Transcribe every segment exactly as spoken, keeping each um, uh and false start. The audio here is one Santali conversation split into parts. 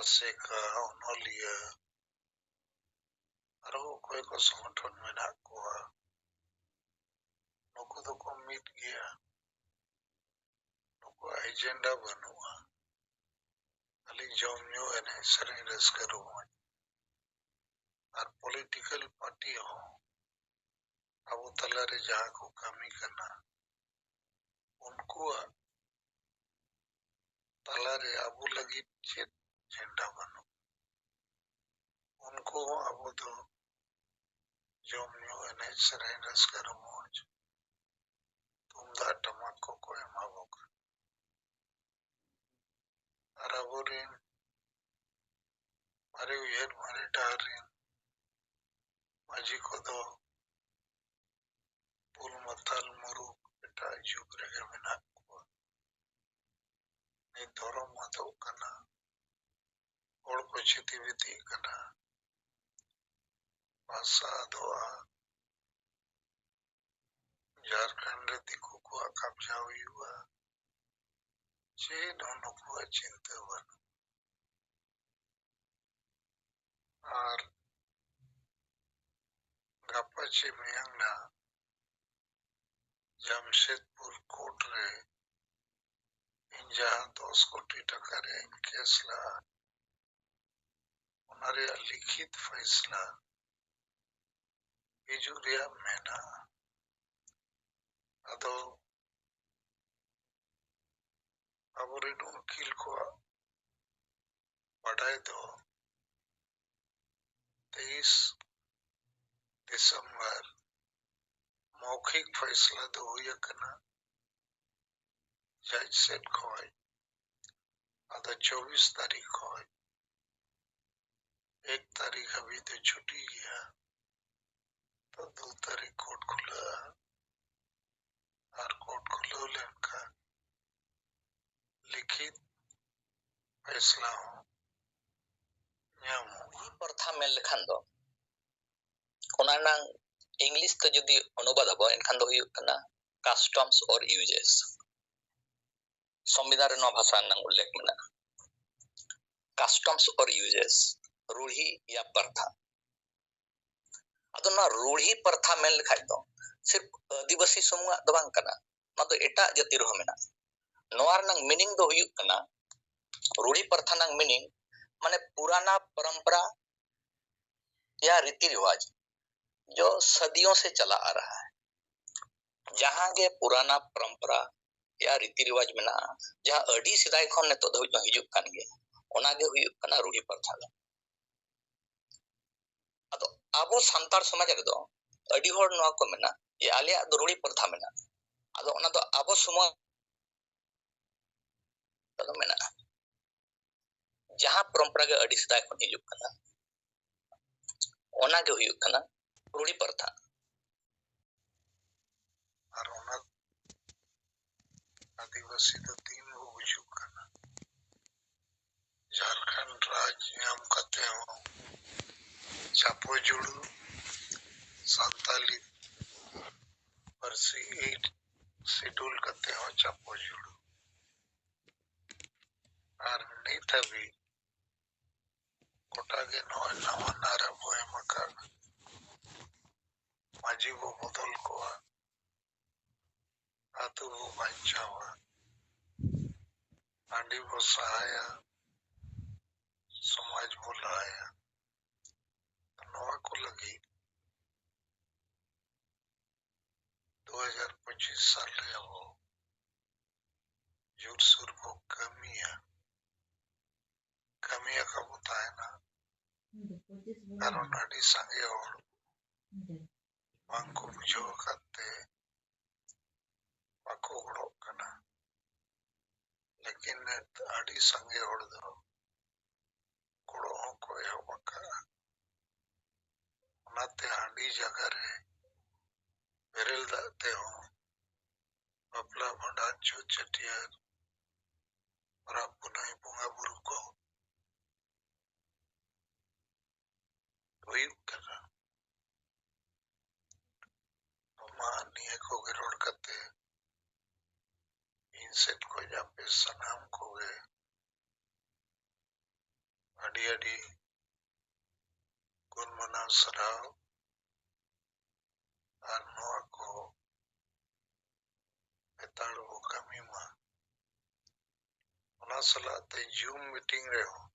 ᱟᱥᱮᱠᱟ, ᱚᱱᱚᱞᱤᱭᱟᱹ, ᱟᱨᱦᱚᱸ ᱚᱠᱚᱭ ᱠᱚ ᱥᱚᱝᱜᱚᱴᱷᱚᱱ ᱢᱮᱱᱟᱜ ᱠᱚᱣᱟ, ᱱᱩᱠᱩ ᱫᱚᱠᱚ ᱢᱤᱫ ᱜᱮᱭᱟ᱾ ᱱᱩᱠᱩᱣᱟᱜ ᱮᱡᱮᱱᱰᱟ ᱵᱟᱹᱱᱩᱜᱼᱟ, ᱠᱷᱟᱹᱞᱤ ᱡᱚᱢ ᱧᱩ, ᱮᱱᱮᱡ ᱥᱮᱨᱮᱧ, ᱨᱟᱹᱥᱠᱟᱹ ᱨᱚᱢᱚᱡᱽ᱾ ᱟᱨ ᱯᱚᱞᱤᱴᱤᱠᱮᱞ ᱯᱟᱨᱴᱤ ᱦᱚᱸ ᱟᱵᱚ ᱛᱟᱞᱟᱨᱮ ᱡᱟᱦᱟᱸ ᱠᱚ ᱠᱟᱹᱢᱤ ᱠᱟᱱᱟ, ᱩᱱᱠᱩᱣᱟᱜ ᱛᱟᱞᱟᱨᱮ ᱟᱵᱚ ᱞᱟᱹᱜᱤᱫ ᱪᱮᱫ ᱮᱡᱮᱱᱰᱟ ᱵᱟᱹᱱᱩᱜ? ᱩᱱᱠᱩ ᱦᱚᱸ ᱟᱵᱚ ᱫᱚ ᱡᱚᱢ ᱧᱩ, ᱮᱱᱮᱡ ᱥᱮᱨᱮᱧ, ᱨᱟᱹᱥᱠᱟᱹ ᱨᱚᱢᱚᱡᱽ, ᱛᱩᱢᱫᱟᱜ ᱴᱟᱢᱟᱠ ᱠᱚᱠᱚ ᱮᱢᱟ ᱵᱚ ᱠᱟᱱᱟ᱾ ᱟᱨ ᱟᱵᱚᱨᱮᱱ ᱢᱟᱨᱮ ᱩᱭᱦᱟᱹᱨ, ᱢᱟᱨᱮ ᱰᱟᱦᱟᱨ ᱨᱮᱱ ᱢᱟᱹᱡᱷᱤ ᱠᱚᱫᱚ ᱵᱩᱞ ᱢᱟᱛᱟᱞ ᱢᱩᱨᱩᱠ ᱮᱴᱟᱜ ᱡᱩᱜᱽ ᱨᱮᱜᱮ ᱢᱮᱱᱟᱜ ᱠᱚᱣᱟ᱾ ᱱᱤᱛ ᱫᱷᱚᱨᱚᱢ ᱟᱫᱚᱜ ᱠᱟᱱᱟ, ᱦᱚᱲ ᱠᱚ ᱪᱷᱤᱛᱤ ᱵᱤᱛᱤᱜ ᱠᱟᱱᱟ, ᱵᱷᱟᱥᱟ ᱟᱫᱚᱜᱼᱟ, ᱡᱷᱟᱨᱠᱷᱚᱸᱰ ᱨᱮ ᱫᱤᱠᱩ ᱠᱚᱣᱟᱜ ᱠᱟᱵᱽᱡᱟ ᱦᱩᱭᱩᱜᱼᱟ, ᱪᱮᱫ ᱦᱚᱸ ᱱᱩᱠᱩᱣᱟᱜ ᱪᱤᱱᱛᱟᱹ ᱵᱟᱹᱱᱩᱜ᱾ ᱟᱨ ᱜᱟᱯᱟ ᱪᱮ ᱢᱮᱭᱟᱝ ᱱᱟᱜ ᱡᱟᱢᱥᱮᱫᱽᱯᱩᱨ ᱠᱳᱨᱴ ᱨᱮ ᱤᱧ ᱡᱟᱦᱟᱸ ᱫᱚᱥ ᱠᱳᱴᱤ ᱴᱟᱠᱟ ᱨᱮᱭᱟᱜ ᱤᱧ ᱠᱮᱥ ᱞᱟᱜᱼᱟ, ᱚᱱᱟ ᱨᱮᱭᱟᱜ ᱞᱤᱠᱷᱤᱛ ᱯᱷᱟᱭᱥᱞᱟ ᱦᱤᱡᱩᱜ ᱨᱮᱭᱟᱜ ᱢᱮᱱᱟᱜᱼᱟ᱾ ᱟᱫᱚ ᱟᱵᱚᱨᱮᱱ ᱩᱠᱤᱞ ᱠᱚᱣᱟᱜ ᱵᱟᱰᱟᱭ ᱫᱚ ᱛᱮᱭᱤᱥ ᱰᱤᱥᱮᱢᱵᱚᱨ ᱢᱚᱣᱠᱷᱤᱠ ᱯᱷᱟᱭᱥᱞᱟ ᱫᱚ ᱦᱩᱭ ᱟᱠᱟᱱᱟ ᱡᱟᱡᱽ ᱥᱮᱫ ᱠᱷᱚᱱ᱾ ᱟᱫᱚ ᱪᱚᱵᱵᱤᱥ ᱛᱟᱹᱨᱤᱠᱷ ᱠᱷᱚᱱ ᱮᱠ ᱛᱟᱹᱨᱤᱠᱷ ᱦᱟᱹᱵᱤᱡ ᱫᱚ ᱪᱷᱩᱴᱤ ᱜᱮᱭᱟ᱾ ᱛᱚ ᱫᱩ ᱛᱟᱹᱨᱤᱠᱷ ᱠᱳᱨᱴ ᱠᱷᱩᱞᱟᱹᱜᱼᱟ᱾ ᱟᱨ ᱠᱳᱨᱴ ᱠᱷᱩᱞᱟᱹᱣ ᱞᱮᱱᱠᱷᱟᱱ ᱞᱤᱠᱷᱤᱛ ᱯᱷᱟᱭᱥᱞᱟ ᱦᱚᱸ ᱧᱟᱢᱚᱜᱼᱟ᱾ ᱯᱨᱚᱛᱷᱟ ᱢᱮᱱ ᱞᱮᱠᱷᱟᱱ ᱫᱚ ᱚᱱᱟ ᱨᱮᱱᱟᱝ ᱤᱝᱞᱤᱥ ᱛᱮ ᱡᱩᱫᱤ ᱚᱱᱩᱵᱟᱫ ᱟᱵᱚ, ᱮᱱᱠᱷᱟᱱ ᱫᱚ ᱦᱩᱭᱩᱜ ᱠᱟᱱᱟ customs or uses᱾ ᱥᱚᱝᱵᱤᱫᱷᱟᱱ ᱨᱮ ᱱᱚᱣᱟ ᱵᱷᱟᱥᱟ ᱨᱮᱱᱟᱝ ᱩᱞᱞᱮᱠᱷ ᱢᱮᱱᱟᱜᱼᱟ᱾ customs or uses, ᱨᱩᱲᱦᱤ ᱭᱟ ᱯᱨᱚᱛᱷᱟ᱾ ᱟᱫᱚ ᱱᱚᱣᱟ ᱨᱩᱲᱦᱤ ᱯᱨᱚᱛᱷᱟ ᱢᱮᱱ ᱞᱮᱠᱷᱟᱡ ᱫᱚ ᱥᱤᱨᱯ ᱟᱹᱫᱤᱵᱟᱹᱥᱤ ᱥᱩᱢᱩᱝᱟᱜ ᱫᱚ ᱵᱟᱝ ᱠᱟᱱᱟ, ᱱᱚᱣᱟ ᱫᱚ ᱮᱴᱟᱜ ᱡᱟᱹᱛᱤ ᱨᱮᱦᱚᱸ ᱢᱮᱱᱟᱜᱼᱟ᱾ ᱱᱚᱣᱟ ᱨᱮᱱᱟᱜ meaning ᱫᱚ ᱦᱩᱭᱩᱜ ᱠᱟᱱᱟ, ᱨᱩᱲᱦᱤ ᱯᱨᱚᱛᱷᱟ ᱨᱮᱱᱟᱜ meaning ᱢᱟᱱᱮ ᱯᱩᱨᱟᱱᱟ ᱯᱚᱨᱚᱢᱯᱚᱨᱟ ᱭᱟ ᱨᱤᱛᱤ ᱨᱤᱣᱟᱡᱽ, ᱡᱚ ᱥᱟᱫᱤᱭᱚ ᱥᱮ ᱪᱟᱞᱟ ᱟ ᱨᱟᱦᱟ ᱦᱟᱭ᱾ ᱡᱟᱦᱟᱸ ᱜᱮ ᱯᱩᱨᱟᱱᱟ ᱯᱚᱨᱚᱢᱯᱚᱨᱟ ᱭᱟ ᱨᱤᱛᱤ ᱨᱤᱣᱟᱡᱽ ᱢᱮᱱᱟᱜᱼᱟ, ᱡᱟᱦᱟᱸ ᱟᱹᱰᱤ ᱥᱮᱫᱟᱭ ᱠᱷᱚᱱ ᱱᱤᱛᱚᱜ ᱫᱷᱟᱹᱵᱤᱡ ᱦᱚᱸ ᱦᱤᱡᱩᱜ ᱠᱟᱱ ᱜᱮᱭᱟ, ᱚᱱᱟ ᱜᱮ ᱦᱩᱭᱩᱜ ᱠᱟᱱᱟ ᱨᱩᱲᱦᱤ ᱯᱨᱚᱛᱷᱟ ᱫᱚ᱾ ᱟᱫᱚ ᱟᱵᱚ ᱥᱟᱱᱛᱟᱲ ᱥᱚᱢᱟᱡᱽ ᱨᱮᱫᱚ ᱟᱹᱰᱤ ᱦᱚᱲ ᱱᱚᱣᱟ ᱠᱚ ᱢᱮᱱᱟ ᱡᱮ ᱟᱞᱮᱭᱟᱜ ᱫᱚ ᱨᱩᱲᱦᱤ ᱯᱨᱚᱛᱷᱟ ᱢᱮᱱᱟᱜᱼᱟ᱾ ᱟᱫᱚ ᱚᱱᱟ ᱫᱚ ᱟᱵᱚ ᱥᱚᱢᱟᱡᱽ ᱨᱮᱫᱚ ᱢᱮᱱᱟᱜᱼᱟ᱾ ᱡᱟᱦᱟᱸ ᱯᱚᱨᱚᱢᱯᱚᱨᱟ ᱜᱮ ᱟᱹᱰᱤ ᱥᱮᱫᱟᱭ ᱠᱷᱚᱱ ᱦᱤᱡᱩᱜ ᱠᱟᱱᱟ, ᱚᱱᱟ ᱜᱮ ᱦᱩᱭᱩᱜ ᱠᱟᱱᱟ ᱨᱩᱲᱦᱤ ᱯᱨᱚᱛᱷᱟ᱾ ᱟᱨ ᱚᱱᱟ ᱟᱹᱫᱤᱵᱟᱹᱥᱤ ᱫᱚ ᱫᱤᱱ ᱵᱚ ᱜᱩᱡᱩᱜ ᱠᱟᱱᱟ᱾ ᱡᱷᱟᱲᱠᱷᱚᱸᱰ ᱨᱟᱡᱽ ᱧᱟᱢ ᱠᱟᱛᱮ ᱦᱚᱸ ᱪᱟᱯᱚ ᱡᱩᱲᱩ, ᱥᱟᱱᱛᱟᱞᱤ ᱯᱟᱹᱨᱥᱤ eighth schedule ᱠᱟᱛᱮ ᱦᱚᱸ ᱪᱟᱯᱚ ᱡᱩᱲᱩ᱾ ᱟᱨ ᱱᱤᱛ ᱦᱟᱹᱵᱤᱡ ᱜᱚᱴᱟ ᱜᱮ ᱱᱚᱜᱼᱚᱭ ᱱᱟᱣᱟ ᱱᱟᱨᱟ ᱵᱚ ᱮᱢ ᱟᱠᱟᱫ, ᱢᱟᱹᱡᱷᱤ ᱵᱚ ᱵᱚᱫᱚᱞ ᱠᱚᱣᱟ, ᱟᱹᱛᱩ ᱵᱚ ᱵᱟᱧᱪᱟᱣᱟ, ᱦᱟᱺᱰᱤ ᱵᱚ ᱥᱟᱦᱟᱭᱟ, ᱥᱚᱢᱟᱡᱽ ᱵᱚ ᱞᱟᱦᱟᱭᱟ᱾ ᱱᱚᱣᱟ ᱠᱚ ᱞᱟᱹᱜᱤᱫ ᱫᱩ ᱦᱟᱡᱟᱨ ᱯᱚᱸᱪᱤᱥ ᱥᱟᱞ ᱨᱮ ᱟᱵᱚ ᱡᱳᱨᱥᱳᱨ ᱵᱚ ᱠᱟᱹᱢᱤᱭᱟ, ᱠᱟᱹᱢᱤ ᱟᱠᱟ ᱵᱚ ᱛᱟᱦᱮᱱᱟ᱾ ᱠᱟᱨᱚᱱ ᱟᱹᱰᱤ ᱥᱟᱸᱜᱮ ᱦᱚᱲ ᱵᱟᱝ ᱠᱚ ᱵᱩᱡᱷᱟᱹᱣ ᱟᱠᱟᱫ ᱛᱮ ᱵᱟᱠᱚ ᱜᱚᱲᱚᱜ ᱠᱟᱱᱟ᱾ ᱞᱮᱠᱤᱱ ᱟᱹᱰᱤ ᱥᱟᱸᱜᱮ ᱦᱚᱲ ᱫᱚ ᱜᱚᱲᱚ ᱦᱚᱸᱠᱚ ᱮᱦᱚᱵ ᱟᱠᱟᱫᱼᱟ᱾ ᱚᱱᱟᱛᱮ ᱦᱟᱺᱰᱤ ᱡᱟᱭᱜᱟ ᱨᱮ ᱵᱮᱨᱮᱞ ᱫᱟᱜ ᱛᱮᱦᱚᱸ ᱵᱟᱯᱞᱟ, ᱵᱷᱟᱸᱰᱟᱱ, ᱪᱷᱩᱛ, ᱪᱷᱟᱹᱴᱭᱟᱹᱨ, ᱯᱚᱨᱚᱵᱽ, ᱯᱩᱱᱟᱹᱭ, ᱵᱚᱸᱜᱟ ᱵᱩᱨᱩ ᱠᱚ ᱦᱩᱭᱩᱜ ᱠᱟᱱᱟ᱾ ᱢᱟ ᱱᱤᱭᱟᱹ ᱠᱚᱜᱮ ᱨᱚᱲ ᱠᱟᱛᱮ ᱤᱧ ᱥᱮᱫ ᱠᱷᱚᱱ ᱟᱯᱮ ᱥᱟᱱᱟᱢ ᱠᱚᱜᱮ ᱟᱹᱰᱤ ᱟᱹᱰᱤ ᱜᱩᱱ ᱢᱟᱱᱟᱣ ᱥᱟᱨᱦᱟᱣ᱾ ᱟᱨ ᱱᱚᱣᱟ ᱠᱚ ᱞᱮᱛᱟᱲ ᱵᱚ ᱠᱟᱹᱢᱤ ᱢᱟ᱾ ᱚᱱᱟ ᱥᱟᱞᱟᱜ ᱛᱮ Zoom meeting ᱨᱮᱦᱚᱸ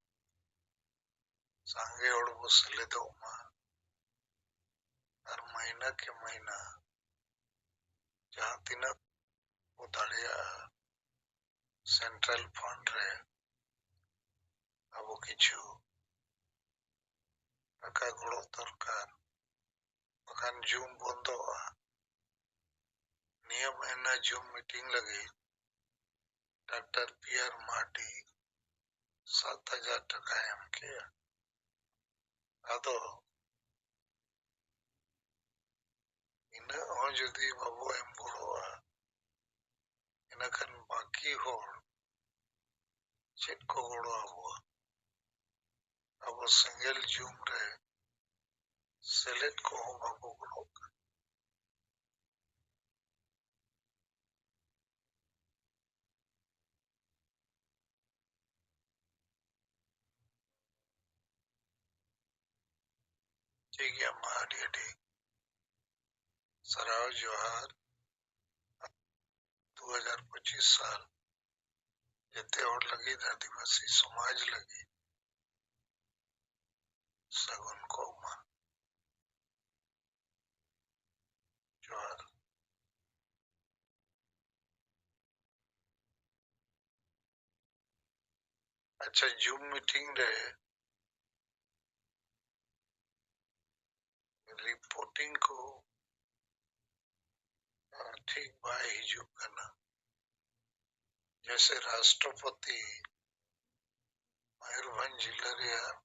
ᱥᱟᱸᱜᱮ ᱦᱚᱲ ᱵᱚ ᱥᱮᱞᱮᱫᱚᱜ ᱢᱟ᱾ ᱟᱨ ᱢᱟᱹᱦᱱᱟᱹ ᱠᱮ ᱢᱟᱹᱦᱱᱟᱹ ᱡᱟᱦᱟᱸ ᱛᱤᱱᱟᱹᱜ ᱵᱚ ᱫᱟᱲᱮᱭᱟᱜᱼᱟ, central fund ᱨᱮ ᱟᱵᱚ ᱠᱤᱪᱷᱩ ᱴᱟᱠᱟ ᱜᱚᱲᱚ ᱫᱚᱨᱠᱟᱨ, ᱵᱟᱠᱷᱟᱱ Zoom ᱵᱚᱱᱫᱚᱜᱼᱟ᱾ ᱱᱤᱭᱟᱹ ᱢᱟᱹᱦᱱᱟᱹ Zoom meeting ᱞᱟᱹᱜᱤᱫ ᱰᱟᱠᱛᱟᱨ ᱯᱤ ᱟᱨ ᱢᱟᱨᱰᱤ ᱥᱟᱛ ᱦᱟᱡᱟᱨ ᱴᱟᱠᱟᱭ ᱮᱢ ᱠᱮᱜᱼᱟ᱾ ᱟᱫᱚ ᱤᱱᱟᱹᱜ ᱦᱚᱸ ᱡᱩᱫᱤ ᱵᱟᱵᱚ ᱮᱢ ᱜᱚᱲᱚᱜᱼᱟ, ᱤᱱᱟᱹᱠᱷᱟᱱ ᱵᱟᱹᱠᱤ ᱦᱚᱲ ᱪᱮᱫ ᱠᱚ ᱜᱚᱲᱚ ᱟᱵᱚᱣᱟ? ᱟᱵᱚ ᱥᱮᱸᱜᱮᱞ Zoom ᱨᱮ ᱥᱮᱞᱮᱫ ᱠᱚᱦᱚᱸ ᱵᱟᱵᱚ ᱜᱚᱲᱚᱜ ᱠᱟᱱᱟ᱾ ᱴᱷᱤᱠ ᱜᱮᱭᱟ, ᱢᱟ ᱟᱹᱰᱤ ᱟᱹᱰᱤ ᱥᱟᱨᱦᱟᱣ, ᱡᱚᱦᱟᱨ᱾ ᱫᱩ ᱦᱟᱡᱟᱨ ᱯᱚᱸᱪᱤᱥ ᱥᱟᱞ ᱡᱮᱛᱮ ᱦᱚᱲ ᱞᱟᱹᱜᱤᱫ, ᱟᱹᱫᱤᱵᱟᱹᱥᱤ ᱥᱚᱢᱟᱡᱽ ᱞᱟᱹᱜᱤᱫ ᱥᱟᱹᱜᱩᱱ ᱠᱚᱜ ᱢᱟ᱾ ᱡᱚᱦᱟᱨ᱾ ᱟᱪᱪᱷᱟ, Zoom meeting ᱨᱮ reporting ᱠᱚ, ᱟᱸ, ᱴᱷᱤᱠ ᱵᱟᱭ ᱦᱤᱡᱩᱜ ᱠᱟᱱᱟ᱾ ᱡᱮᱭᱥᱮ ᱨᱟᱥᱴᱨᱚᱯᱚᱛᱤ ᱢᱚᱭᱩᱨᱵᱷᱚᱸᱡᱽ ᱡᱤᱞᱟᱹ ᱨᱮᱭᱟᱜ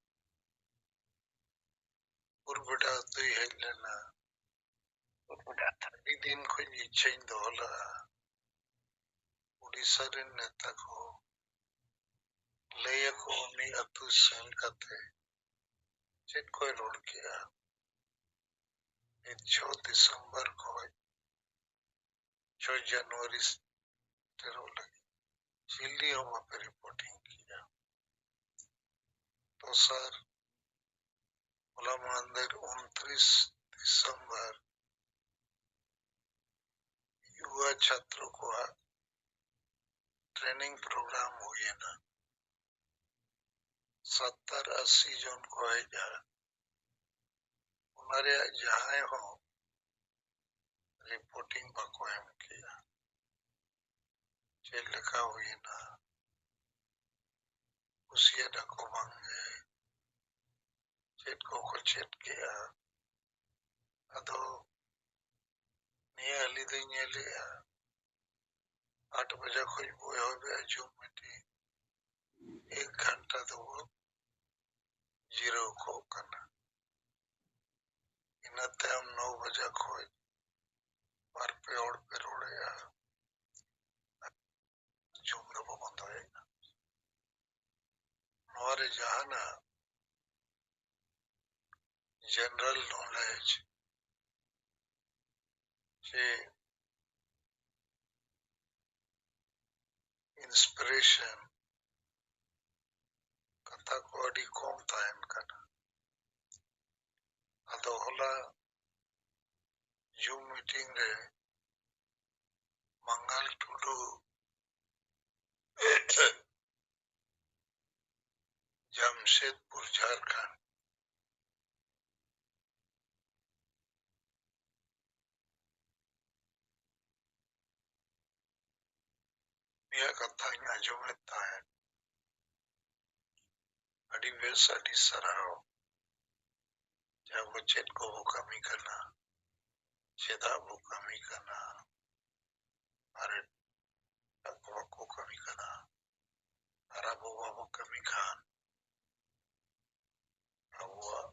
ᱩᱨᱵᱮᱰᱟ ᱟᱹᱛᱩᱭ ᱦᱮᱡ ᱞᱮᱱᱟ᱾ ᱟᱹᱰᱤ ᱫᱤᱱ ᱠᱷᱚᱱ ᱤᱪᱪᱷᱟᱹᱧ ᱫᱚᱦᱚ ᱞᱮᱫᱼᱟ, ᱩᱰᱤᱥᱟ ᱨᱮᱱ ᱱᱮᱛᱟ ᱠᱚ ᱞᱟᱹᱭ ᱟᱠᱚ ᱩᱱᱤ ᱟᱹᱛᱩ ᱥᱮᱱ ᱠᱟᱛᱮ ᱪᱮᱫ ᱠᱚᱭ ᱨᱚᱲ ᱠᱮᱜᱼᱟ᱾ ᱱᱤᱛ ᱪᱷᱚ ᱰᱤᱥᱮᱢᱵᱚᱨ ᱠᱷᱚᱱ ᱪᱷᱚ ᱡᱟᱱᱩᱣᱟᱨᱤ ᱥᱮᱴᱮᱨᱚᱜ ᱞᱟᱹᱜᱤᱫ ᱪᱤᱞᱤ ᱦᱚᱸ ᱵᱟᱯᱮ reporting ᱠᱮᱜᱼᱟ᱾ ᱛᱚ ᱥᱟᱨ, ᱦᱚᱞᱟ ᱢᱟᱦᱫᱮᱨ ᱩᱱᱛᱨᱤᱥ ᱰᱤᱥᱮᱢᱵᱚᱨ ᱭᱩᱣᱟ ᱪᱷᱟᱛᱨᱚ ᱠᱚᱣᱟᱜ ᱴᱨᱮᱱᱤᱝ ᱯᱨᱳᱜᱨᱟᱢ ᱦᱩᱭᱮᱱᱟ᱾ ᱥᱚᱛᱛᱚᱨ ᱟᱥᱤ ᱡᱚᱱ ᱠᱚ ᱦᱮᱡ ᱟ᱾ ᱚᱱᱟ ᱨᱮᱭᱟᱜ ᱡᱟᱦᱟᱸᱭ ᱦᱚᱸ ᱨᱤᱯᱳᱨᱴᱤᱝ ᱵᱟᱠᱚ ᱮᱢ ᱠᱮᱜᱼᱟ᱾ ᱪᱮᱫ ᱞᱮᱠᱟ ᱦᱩᱭᱮᱱᱟ, ᱠᱩᱥᱤᱭᱟᱫᱟ ᱠᱚ ᱵᱟᱝᱜᱮ, ᱪᱮᱫ ᱠᱚᱠᱚ ᱪᱮᱫ ᱠᱮᱜᱼᱟ᱾ ᱟᱫᱚ ᱱᱤᱭᱟᱹ ᱟᱹᱞᱤᱧ ᱫᱚᱧ ᱧᱮᱞᱮᱜᱼᱟ, ᱟᱴ ᱵᱟᱡᱟ ᱠᱷᱚᱡ ᱵᱚ ᱮᱦᱚᱵᱮᱜᱼᱟ ᱡᱩᱢ ᱢᱤᱴᱤᱝ, ᱮᱠ ᱜᱷᱟᱱᱴᱟ ᱫᱚᱵᱚ ᱡᱤᱨᱟᱹᱣ ᱠᱚᱜ ᱠᱟᱱᱟ᱾ ᱤᱱᱟᱹ ᱛᱟᱭᱚᱢ ᱱᱚ ᱵᱟᱡᱟ ᱠᱷᱚᱡ ᱵᱟᱨ ᱯᱮ ᱦᱚᱲ ᱯᱮ ᱨᱚᱲᱮᱜᱼᱟ, ᱡᱩᱢ ᱫᱚᱵᱚ ᱵᱚᱱᱫᱚᱭᱮᱜᱼᱟ᱾ ᱱᱚᱣᱟ ᱨᱮ ᱡᱟᱦᱟᱱᱟᱜ ᱡᱮᱱᱟᱨᱮᱞ ᱱᱚᱞᱮᱡᱽ ᱪᱮ ᱤᱱᱥᱯᱤᱨᱮᱥᱚᱱ ᱠᱟᱛᱷᱟ ᱠᱚ ᱟᱹᱰᱤ ᱠᱚᱢ ᱛᱟᱦᱮᱱ ᱠᱟᱱᱟ᱾ ᱟᱫᱚ ᱦᱚᱞᱟ ᱡᱩᱢ ᱢᱤᱴᱤᱝ ᱨᱮ ᱢᱟᱝᱜᱟᱞ ᱴᱩᱰᱩ, ᱡᱟᱢᱥᱮᱫᱽᱯᱩᱨ, ᱡᱷᱟᱨᱠᱷᱚᱸᱰ, ᱩᱱᱤᱭᱟᱜ ᱠᱟᱛᱷᱟᱧ ᱟᱸᱡᱚᱢᱮᱫ ᱛᱟᱦᱮᱸᱫ᱾ ᱟᱹᱰᱤ ᱵᱮᱥ, ᱟᱹᱰᱤ ᱥᱟᱨᱦᱟᱣ᱾ ᱡᱮ ᱟᱵᱚ ᱪᱮᱫ ᱠᱚᱵᱚ ᱠᱟᱹᱢᱤ ᱠᱟᱱᱟ, ᱪᱮᱫᱟᱜ ᱵᱚ ᱠᱟᱹᱢᱤ ᱠᱟᱱᱟ, ᱟᱨ ᱮᱴᱟᱜ ᱠᱚ ᱵᱟᱠᱚ ᱠᱟᱹᱢᱤ ᱠᱟᱱᱟ᱾ ᱟᱨ ᱟᱵᱚ ᱵᱟᱵᱚ ᱠᱟᱹᱢᱤ ᱠᱷᱟᱱ ᱟᱵᱚᱣᱟᱜ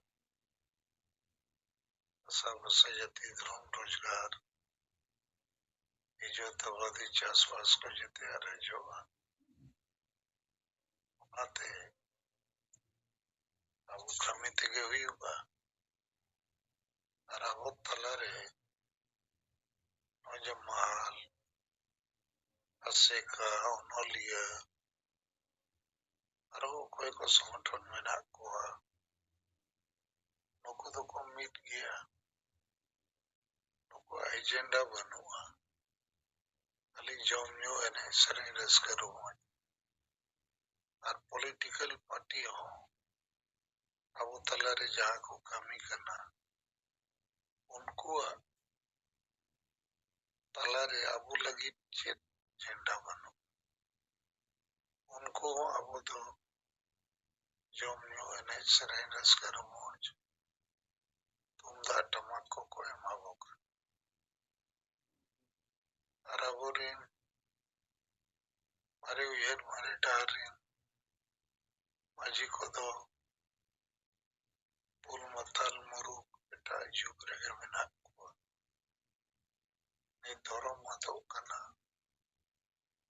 ᱵᱷᱟᱥᱟ, ᱵᱷᱟᱥᱟ, ᱡᱟᱹᱛᱤ, ᱫᱷᱚᱨᱚᱢ, ᱨᱳᱡᱽᱜᱟᱨ, ᱤᱡᱽᱡᱚᱛ ᱟᱵᱟᱫᱤ, ᱪᱟᱥᱵᱟᱥ ᱠᱚ ᱡᱮᱛᱮᱭᱟᱜ ᱨᱮᱡᱚᱜᱼᱟ᱾ ᱚᱱᱟᱛᱮ ᱟᱵᱚ ᱠᱟᱹᱢᱤ ᱛᱮᱜᱮ ᱦᱩᱭᱩᱜᱼᱟ᱾ ᱟᱨ ᱟᱵᱚ ᱛᱟᱞᱟᱨᱮ ᱱᱚᱜᱼᱚᱭ ᱡᱮ ᱢᱟᱦᱟᱞ, ᱟᱥᱮᱠᱟ, ᱚᱱᱚᱞᱤᱭᱟᱹ, ᱟᱨᱦᱚᱸ ᱚᱠᱚᱭ ᱠᱚ ᱥᱚᱝᱜᱚᱴᱷᱚᱱ ᱢᱮᱱᱟᱜ ᱠᱚᱣᱟ, ᱱᱩᱠᱩ ᱫᱚᱠᱚ ᱢᱤᱫ ᱜᱮᱭᱟ᱾ ᱱᱩᱠᱩᱣᱟᱜ ᱮᱡᱮᱱᱰᱟ ᱵᱟᱹᱱᱩᱜᱼᱟ, ᱠᱷᱟᱹᱞᱤ ᱡᱚᱢ ᱧᱩ, ᱮᱱᱮᱡ ᱥᱮᱨᱮᱧ, ᱨᱟᱹᱥᱠᱟᱹ ᱨᱚᱢᱚᱡᱽ᱾ ᱟᱨ ᱯᱚᱞᱤᱴᱤᱠᱮᱞ ᱯᱟᱨᱴᱤ ᱦᱚᱸ ᱟᱵᱚ ᱛᱟᱞᱟᱨᱮ ᱡᱟᱦᱟᱸ ᱠᱚ ᱠᱟᱹᱢᱤ ᱠᱟᱱᱟ, ᱩᱱᱠᱩᱣᱟᱜ ᱛᱟᱞᱟᱨᱮ ᱟᱵᱚ ᱞᱟᱹᱜᱤᱫ ᱪᱮᱫ ᱮᱡᱮᱱᱰᱟ ᱵᱟᱹᱱᱩᱜ᱾ ᱩᱱᱠᱩ ᱦᱚᱸ ᱟᱵᱚ ᱫᱚ ᱡᱚᱢ ᱧᱩ, ᱮᱱᱮᱡ ᱥᱮᱨᱮᱧ, ᱨᱟᱹᱥᱠᱟᱹ ᱨᱚᱢᱚᱡᱽ, ᱛᱩᱢᱫᱟᱜ ᱴᱟᱢᱟᱠ ᱠᱚᱠᱚ ᱮᱢᱟ ᱵᱚ ᱠᱟᱱᱟ᱾ ᱟᱨ ᱟᱵᱚᱨᱮᱱ ᱢᱟᱨᱮ ᱩᱭᱦᱟᱹᱨ, ᱢᱟᱨᱮ ᱰᱟᱦᱟᱨ ᱨᱮᱱ ᱢᱟᱹᱡᱷᱤ ᱠᱚᱫᱚ ᱵᱩᱞ ᱢᱟᱛᱟᱞ ᱢᱩᱨᱩᱠ ᱮᱴᱟᱜ ᱡᱩᱜᱽ ᱨᱮᱜᱮ ᱢᱮᱱᱟᱜ ᱠᱚᱣᱟ᱾ ᱱᱤᱛ ᱫᱷᱚᱨᱚᱢ ᱟᱫᱚᱜ ᱠᱟᱱᱟ,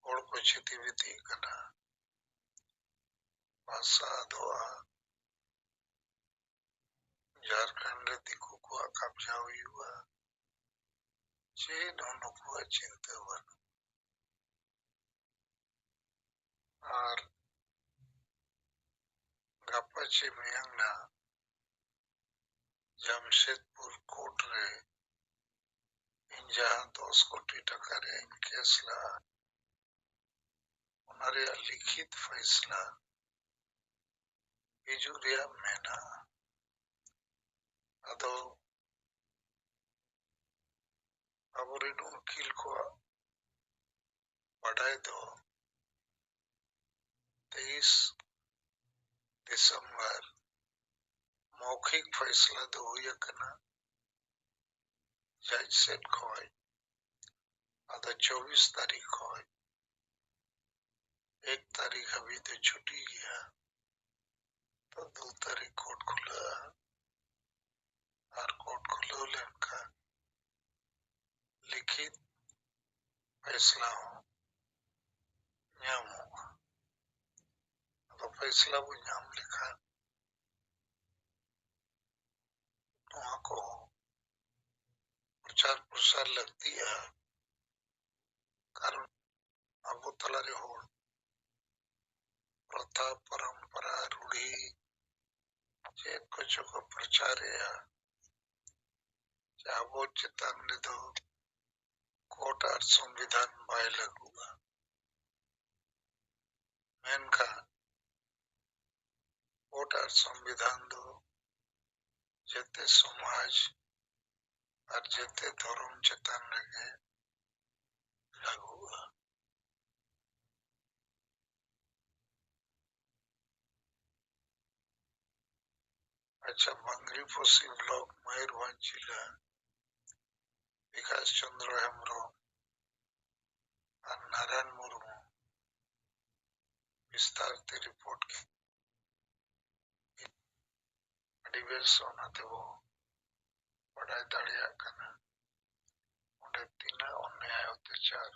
ᱦᱚᱲ ᱠᱚ ᱪᱷᱤᱛᱤ ᱵᱤᱛᱤᱜ ᱠᱟᱱᱟ, ᱵᱷᱟᱥᱟ ᱟᱫᱚᱜᱼᱟ, ᱡᱷᱟᱨᱠᱷᱚᱸᱰ ᱨᱮ ᱫᱤᱠᱩ ᱠᱚᱣᱟᱜ ᱠᱟᱵᱽᱡᱟ ᱦᱩᱭᱩᱜᱼᱟ, ᱪᱮᱫ ᱦᱚᱸ ᱱᱩᱠᱩᱣᱟᱜ ᱪᱤᱱᱛᱟᱹ ᱵᱟᱹᱱᱩᱜ᱾ ᱟᱨ ᱜᱟᱯᱟ ᱪᱮ ᱢᱮᱭᱟᱝ ᱱᱟᱜ ᱡᱟᱢᱥᱮᱫᱽᱯᱩᱨ ᱠᱳᱨᱴ ᱨᱮ ᱤᱧ ᱡᱟᱦᱟᱸ ᱫᱚᱥ ᱠᱳᱴᱤ ᱴᱟᱠᱟ ᱨᱮᱭᱟᱜ ᱤᱧ ᱠᱮᱥ ᱞᱟᱜᱼᱟ, ᱚᱱᱟ ᱨᱮᱭᱟᱜ ᱞᱤᱠᱷᱤᱛ ᱯᱷᱟᱭᱥᱞᱟ ᱦᱤᱡᱩᱜ ᱨᱮᱭᱟᱜ ᱢᱮᱱᱟᱜᱼᱟ᱾ ᱟᱫᱚ ᱟᱵᱚᱨᱮᱱ ᱩᱠᱤᱞ ᱠᱚᱣᱟᱜ ᱵᱟᱰᱟᱭ ᱫᱚ ᱛᱮᱭᱤᱥ ᱰᱤᱥᱮᱢᱵᱚᱨ ᱢᱚᱣᱠᱷᱤᱠ ᱯᱷᱟᱭᱥᱞᱟ ᱫᱚ ᱦᱩᱭ ᱟᱠᱟᱱᱟ ᱡᱟᱡᱽ ᱥᱮᱫ ᱠᱷᱚᱱ᱾ ᱟᱫᱚ ᱪᱚᱵᱵᱤᱥ ᱛᱟᱹᱨᱤᱠᱷ ᱠᱷᱚᱱ ᱮᱠ ᱛᱟᱹᱨᱤᱠᱷ ᱦᱟᱹᱵᱤᱡ ᱫᱚ ᱪᱷᱩᱴᱤ ᱜᱮᱭᱟ᱾ ᱛᱚ ᱫᱩ ᱛᱟᱹᱨᱤᱠᱷ ᱠᱳᱨᱴ ᱠᱷᱩᱞᱟᱹᱜᱼᱟ᱾ ᱟᱨ ᱠᱳᱨᱴ ᱠᱷᱩᱞᱟᱹᱣ ᱞᱮᱱᱠᱷᱟᱱ ᱞᱤᱠᱷᱤᱛ ᱯᱷᱟᱭᱥᱞᱟ ᱦᱚᱸ ᱧᱟᱢᱚᱜᱼᱟ᱾ ᱟᱫᱚ ᱯᱷᱟᱭᱥᱞᱟ ᱵᱚ ᱧᱟᱢ ᱞᱮᱠᱷᱟᱱ ᱱᱚᱣᱟ ᱠᱚ ᱯᱨᱚᱪᱟᱨ ᱯᱨᱚᱥᱟᱨ ᱞᱟᱹᱠᱛᱤᱜᱼᱟ᱾ ᱠᱟᱨᱚᱱ ᱟᱵᱚ ᱛᱟᱞᱟᱨᱮ ᱦᱚᱲ ᱯᱨᱚᱛᱷᱟ, ᱯᱚᱨᱚᱢᱯᱚᱨᱟ, ᱨᱩᱲᱦᱤ ᱪᱮᱫ ᱠᱚᱪᱚ ᱠᱚ ᱯᱨᱚᱪᱟᱨᱮᱜᱼᱟ ᱡᱮ ᱟᱵᱚ ᱪᱮᱛᱟᱱ ᱨᱮᱫᱚ ᱠᱳᱰ ᱟᱨ ᱥᱚᱝᱵᱤᱫᱷᱟᱱ ᱵᱟᱭ ᱞᱟᱹᱜᱩᱜᱼᱟ᱾ ᱢᱮᱱᱠᱷᱟᱱ ᱠᱳᱰ ᱟᱨ ᱥᱚᱝᱵᱤᱫᱷᱟᱱ ᱫᱚ ᱡᱮᱛᱮ ᱥᱚᱢᱟᱡᱽ ᱟᱨ ᱡᱮᱛᱮ ᱫᱷᱚᱨᱚᱢ ᱪᱮᱛᱟᱱ ᱨᱮᱜᱮ ᱞᱟᱹᱜᱩᱜᱼᱟ᱾ ᱟᱪᱪᱷᱟ, ᱵᱟᱝᱨᱤᱯᱚᱥᱤ ᱵᱞᱚᱠ, ᱢᱚᱭᱩᱨᱵᱷᱚᱸᱡᱽ ᱡᱤᱞᱟ, ᱵᱤᱠᱟᱥ ᱪᱚᱸᱫᱽᱨᱚ ᱦᱮᱢᱵᱨᱚᱢ ᱟᱨ ᱱᱟᱨᱟᱭᱚᱱ ᱢᱩᱨᱢᱩ ᱵᱤᱥᱛᱟᱨ ᱛᱮ ᱨᱤᱯᱳᱨᱴ ᱠᱮᱫ᱾ ᱟᱹᱰᱤ ᱵᱮᱥ, ᱚᱱᱟ ᱛᱮᱵᱚ ᱵᱟᱰᱟᱭ ᱫᱟᱲᱮᱭᱟᱜ ᱠᱟᱱᱟ ᱚᱸᱰᱮ ᱛᱤᱱᱟᱹᱜ ᱚᱱᱱᱭᱟᱭ ᱚᱛᱛᱟᱪᱟᱨ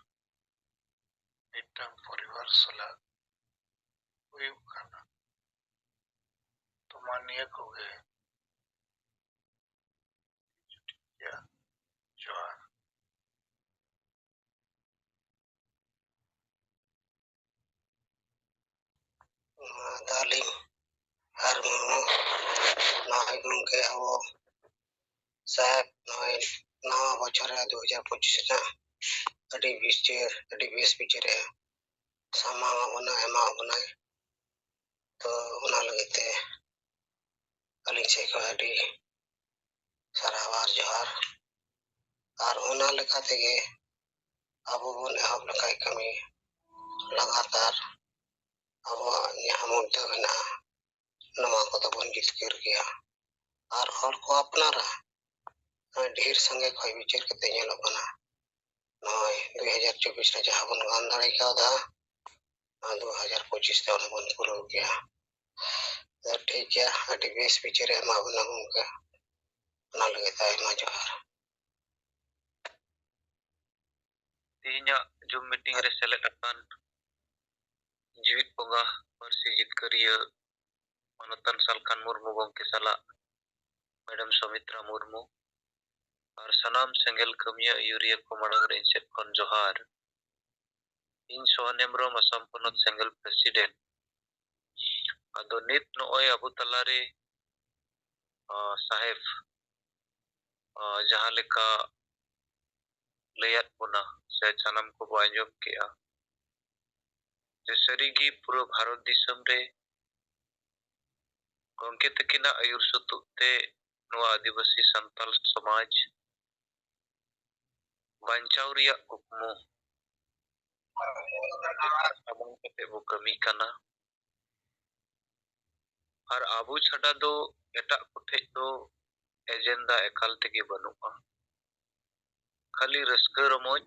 ᱢᱤᱫᱴᱟᱝ ᱯᱚᱨᱤᱵᱟᱨ ᱥᱟᱞᱟᱜ ᱦᱩᱭᱩᱜ ᱠᱟᱱᱟ᱾ ᱛᱚ ᱢᱟ ᱱᱤᱭᱟᱹ ᱠᱚᱜᱮ᱾ ᱡᱚᱦᱟᱨ᱾ ᱱᱚᱣᱟ ᱫᱚ ᱟᱹᱞᱤᱧ ᱟᱨ ᱢᱩᱨᱢᱩ, ᱱᱚᱜᱼᱚᱭ ᱜᱚᱢᱠᱮ ᱟᱵᱚ ᱥᱟᱦᱮᱵᱽ ᱱᱚᱜᱼᱚᱭ ᱱᱟᱣᱟ ᱵᱚᱪᱷᱚᱨ ᱨᱮ ᱫᱩ ᱦᱟᱡᱟᱨ ᱯᱚᱸᱪᱤᱥ ᱨᱮᱱᱟᱜ ᱟᱹᱰᱤ ᱵᱤᱪᱟᱹᱨ, ᱟᱹᱰᱤ ᱵᱮᱥ ᱵᱤᱪᱟᱹᱨᱮ ᱥᱟᱢᱟᱝ ᱟᱵᱚᱱᱟ, ᱮᱢᱟ ᱵᱚᱱᱟᱭ᱾ ᱛᱚ ᱚᱱᱟ ᱞᱟᱹᱜᱤᱫ ᱛᱮ ᱟᱹᱞᱤᱧ ᱥᱮᱫ ᱠᱷᱚᱱ ᱟᱹᱰᱤ ᱥᱟᱨᱦᱟᱣ ᱟᱨ ᱡᱚᱦᱟᱨ᱾ ᱟᱨ ᱚᱱᱟ ᱞᱮᱠᱟ ᱛᱮᱜᱮ ᱟᱵᱚ ᱵᱚᱱ ᱮᱦᱚᱵ ᱞᱮᱠᱷᱟᱱ ᱠᱟᱹᱢᱤ ᱞᱟᱜᱟᱛᱟᱨ ᱟᱵᱚᱣᱟᱜ ᱡᱟᱦᱟᱸ ᱢᱩᱫᱽᱫᱟᱹ ᱢᱮᱱᱟᱜᱼᱟ, ᱱᱚᱣᱟ ᱠᱚᱫᱚ ᱵᱚᱱ ᱡᱤᱛᱠᱟᱹᱨ ᱜᱮᱭᱟ᱾ ᱟᱨ ᱦᱚᱲ ᱠᱚ ᱟᱯᱱᱟᱨᱟ᱾ ᱱᱚᱜᱼᱚᱭ ᱰᱷᱮᱨ ᱥᱟᱸᱜᱮ ᱠᱷᱚᱱ ᱵᱤᱪᱟᱹᱨ ᱠᱟᱛᱮ ᱧᱮᱞᱚᱜ ᱠᱟᱱᱟ, ᱱᱚᱜᱼᱚᱭ ᱫᱩ ᱦᱟᱡᱟᱨ ᱪᱚᱵᱵᱤᱥ ᱨᱮ ᱡᱟᱦᱟᱸ ᱵᱚᱱ ᱜᱟᱱ ᱫᱟᱲᱮ ᱠᱟᱣᱫᱟ, ᱱᱚᱣᱟ ᱫᱩ ᱦᱟᱡᱟᱨ ᱯᱚᱸᱪᱤᱥ ᱛᱮ ᱚᱱᱟ ᱵᱚᱱ ᱯᱩᱨᱟᱹᱣ ᱜᱮᱭᱟ᱾ ᱟᱫᱚ ᱴᱷᱤᱠ ᱜᱮᱭᱟ, ᱟᱹᱰᱤ ᱵᱮᱥ ᱵᱤᱪᱟᱹᱨᱮ ᱮᱢᱟ ᱵᱚᱱᱟ ᱜᱚᱢᱠᱮ, ᱚᱱᱟ ᱞᱟᱹᱜᱤᱫ ᱟᱭᱢᱟ ᱡᱚᱦᱟᱨ᱾ ᱛᱮᱦᱮᱧᱟᱜ ᱡᱩᱢ ᱢᱤᱴᱤᱝ ᱨᱮ ᱥᱮᱞᱮᱫ ᱟᱠᱟᱱ ᱡᱤᱣᱤᱫ ᱵᱚᱸᱜᱟ ᱯᱟᱹᱨᱥᱤ ᱡᱤᱛᱠᱟᱹᱨᱤᱭᱟᱹ ᱢᱟᱱᱚᱛᱟᱱ ᱥᱟᱞᱠᱷᱟᱱ ᱢᱩᱨᱢᱩ ᱜᱚᱢᱠᱮ ᱥᱟᱞᱟᱜ ᱢᱮᱰᱟᱢ ᱥᱚᱢᱤᱛᱨᱟ ᱢᱩᱨᱢᱩ ᱟᱨ ᱥᱟᱱᱟᱢ ᱥᱮᱸᱜᱮᱞ ᱠᱟᱹᱢᱤᱭᱟᱹ ᱟᱹᱭᱩᱨᱤᱭᱟᱹ ᱠᱚ ᱢᱟᱲᱟᱝ ᱨᱮ ᱤᱧ ᱥᱮᱫ ᱠᱷᱚᱱ ᱡᱚᱦᱟᱨ᱾ ᱤᱧ ᱥᱚᱦᱟᱱ ᱦᱮᱢᱵᱨᱚᱢ, ᱟᱥᱟᱢ ᱯᱚᱱᱚᱛ ᱥᱮᱸᱜᱮᱞ ᱯᱨᱮᱥᱤᱰᱮᱱᱴ, ᱟᱫᱚ ᱱᱤᱛ ᱱᱚᱜᱼᱚᱭ ᱟᱵᱚ ᱛᱟᱞᱟᱨᱮ, ᱟ, ᱥᱟᱦᱮᱵᱽ, ᱟ, ᱡᱟᱦᱟᱸ ᱞᱮᱠᱟ ᱞᱟᱹᱭᱟᱫ ᱵᱚᱱᱟ ᱥᱮ ᱥᱟᱱᱟᱢ ᱠᱚᱵᱚ ᱟᱸᱡᱚᱢ ᱠᱮᱜᱼᱟ, ᱡᱮ ᱥᱟᱹᱨᱤᱜᱮ ᱯᱩᱨᱟᱹ ᱵᱷᱟᱨᱚᱛ ᱫᱤᱥᱚᱢ ᱨᱮ ᱜᱚᱢᱠᱮ ᱛᱟᱹᱠᱤᱱᱟᱜ ᱟᱹᱭᱩᱨ ᱥᱩᱛᱩᱜ ᱛᱮ ᱱᱚᱣᱟ ᱟᱹᱫᱤᱵᱟᱹᱥᱤ ᱥᱟᱱᱛᱟᱞ ᱥᱚᱢᱟᱡᱽ ᱵᱟᱧᱪᱟᱣ ᱨᱮᱭᱟᱜ ᱠᱩᱠᱢᱩ ᱥᱟᱢᱟᱝ ᱠᱟᱛᱮ ᱵᱚ ᱠᱟᱹᱢᱤ ᱠᱟᱱᱟ᱾ ᱟᱨ ᱟᱵᱚ ᱪᱷᱟᱰᱟ ᱫᱚ ᱮᱴᱟᱜ ᱠᱚᱴᱷᱮᱡ ᱫᱚ ᱮᱡᱮᱱᱰᱟ ᱮᱠᱟᱞ ᱛᱮᱜᱮ ᱵᱟᱹᱱᱩᱜᱼᱟ᱾ ᱠᱷᱟᱹᱞᱤ ᱨᱟᱹᱥᱠᱟᱹ ᱨᱚᱢᱚᱡᱽ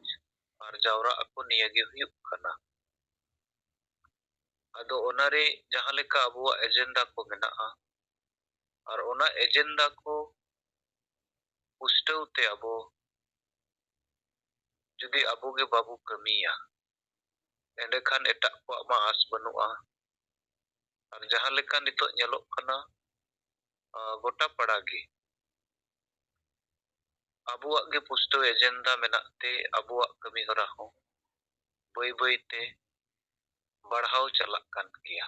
ᱟᱨ ᱡᱟᱣᱨᱟᱜ ᱟᱠᱚ, ᱱᱤᱭᱟᱹ ᱜᱮ ᱦᱩᱭᱩᱜ ᱠᱟᱱᱟ᱾ ᱟᱫᱚ ᱚᱱᱟᱨᱮ ᱡᱟᱦᱟᱸ ᱞᱮᱠᱟ ᱟᱵᱚᱣᱟᱜ ᱮᱡᱮᱱᱰᱟ ᱠᱚ ᱢᱮᱱᱟᱜᱼᱟ, ᱟᱨ ᱚᱱᱟ ᱮᱡᱮᱱᱰᱟ ᱠᱚ ᱯᱩᱥᱴᱟᱹᱣ ᱛᱮ ᱟᱵᱚ ᱡᱩᱫᱤ ᱟᱵᱚ ᱜᱮ ᱵᱟᱵᱚ ᱠᱟᱹᱢᱤᱭᱟ, ᱮᱸᱰᱮᱠᱷᱟᱱ ᱮᱴᱟᱜ ᱠᱚᱣᱟᱜ ᱢᱟ ᱟᱸᱥ ᱵᱟᱹᱱᱩᱜᱼᱟ᱾ ᱟᱨ ᱡᱟᱦᱟᱸ ᱞᱮᱠᱟ ᱱᱤᱛᱚᱜ ᱧᱮᱞᱚᱜ ᱠᱟᱱᱟ, ᱟ, ᱜᱚᱴᱟ ᱯᱟᱲᱟ ᱜᱮ ᱟᱵᱚᱣᱟᱜ ᱜᱮ ᱯᱩᱥᱴᱟᱹᱣ ᱮᱡᱮᱱᱰᱟ ᱢᱮᱱᱟᱜ ᱛᱮ ᱟᱵᱚᱣᱟᱜ ᱠᱟᱹᱢᱤ ᱦᱚᱨᱟ ᱦᱚᱸ ᱵᱟᱹᱭ ᱵᱟᱹᱭ ᱛᱮ ᱵᱟᱲᱦᱟᱣ ᱪᱟᱞᱟᱜ ᱠᱟᱱ ᱜᱮᱭᱟ᱾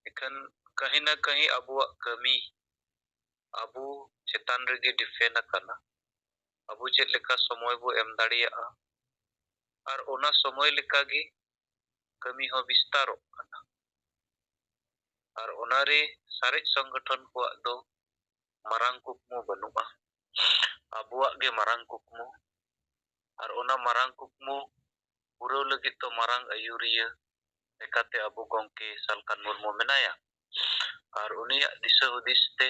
ᱮᱠᱷᱟᱱ ᱠᱟᱹᱦᱤ ᱱᱟ ᱠᱟᱹᱦᱤ ᱟᱵᱚᱣᱟᱜ ᱠᱟᱹᱢᱤ ᱟᱵᱚ ᱪᱮᱛᱟᱱ ᱨᱮᱜᱮ ᱰᱤᱯᱮᱱᱰ ᱟᱠᱟᱱᱟ᱾ ᱟᱵᱚ ᱪᱮᱫ ᱞᱮᱠᱟ ᱥᱚᱢᱚᱭ ᱵᱚ ᱮᱢ ᱫᱟᱲᱮᱭᱟᱜᱼᱟ, ᱟᱨ ᱚᱱᱟ ᱥᱚᱢᱚᱭ ᱞᱮᱠᱟᱜᱮ ᱠᱟᱹᱢᱤ ᱦᱚᱸ ᱵᱤᱥᱛᱟᱨᱚᱜ ᱠᱟᱱᱟ᱾ ᱟᱨ ᱚᱱᱟᱨᱮ ᱥᱟᱨᱮᱡ ᱥᱚᱝᱜᱚᱴᱷᱚᱱ ᱠᱚᱣᱟᱜ ᱫᱚ ᱢᱟᱨᱟᱝ ᱠᱩᱠᱢᱩ ᱵᱟᱹᱱᱩᱜᱼᱟ᱾ ᱟᱵᱚᱣᱟᱜ ᱜᱮ ᱢᱟᱨᱟᱝ ᱠᱩᱠᱢᱩ᱾ ᱟᱨ ᱚᱱᱟ ᱢᱟᱨᱟᱝ ᱠᱩᱠᱢᱩ ᱯᱩᱨᱟᱹᱣ ᱞᱟᱹᱜᱤᱫ ᱫᱚ ᱢᱟᱨᱟᱝ ᱟᱹᱭᱩᱨᱤᱭᱟᱹ ᱞᱮᱠᱟᱛᱮ ᱟᱵᱚ ᱜᱚᱢᱠᱮ ᱥᱟᱞᱠᱷᱟᱱ ᱢᱩᱨᱢᱩ ᱢᱮᱱᱟᱭᱟ᱾ ᱟᱨ ᱩᱱᱤᱭᱟᱜ ᱫᱤᱥᱟᱹ ᱦᱩᱫᱤᱥ ᱛᱮ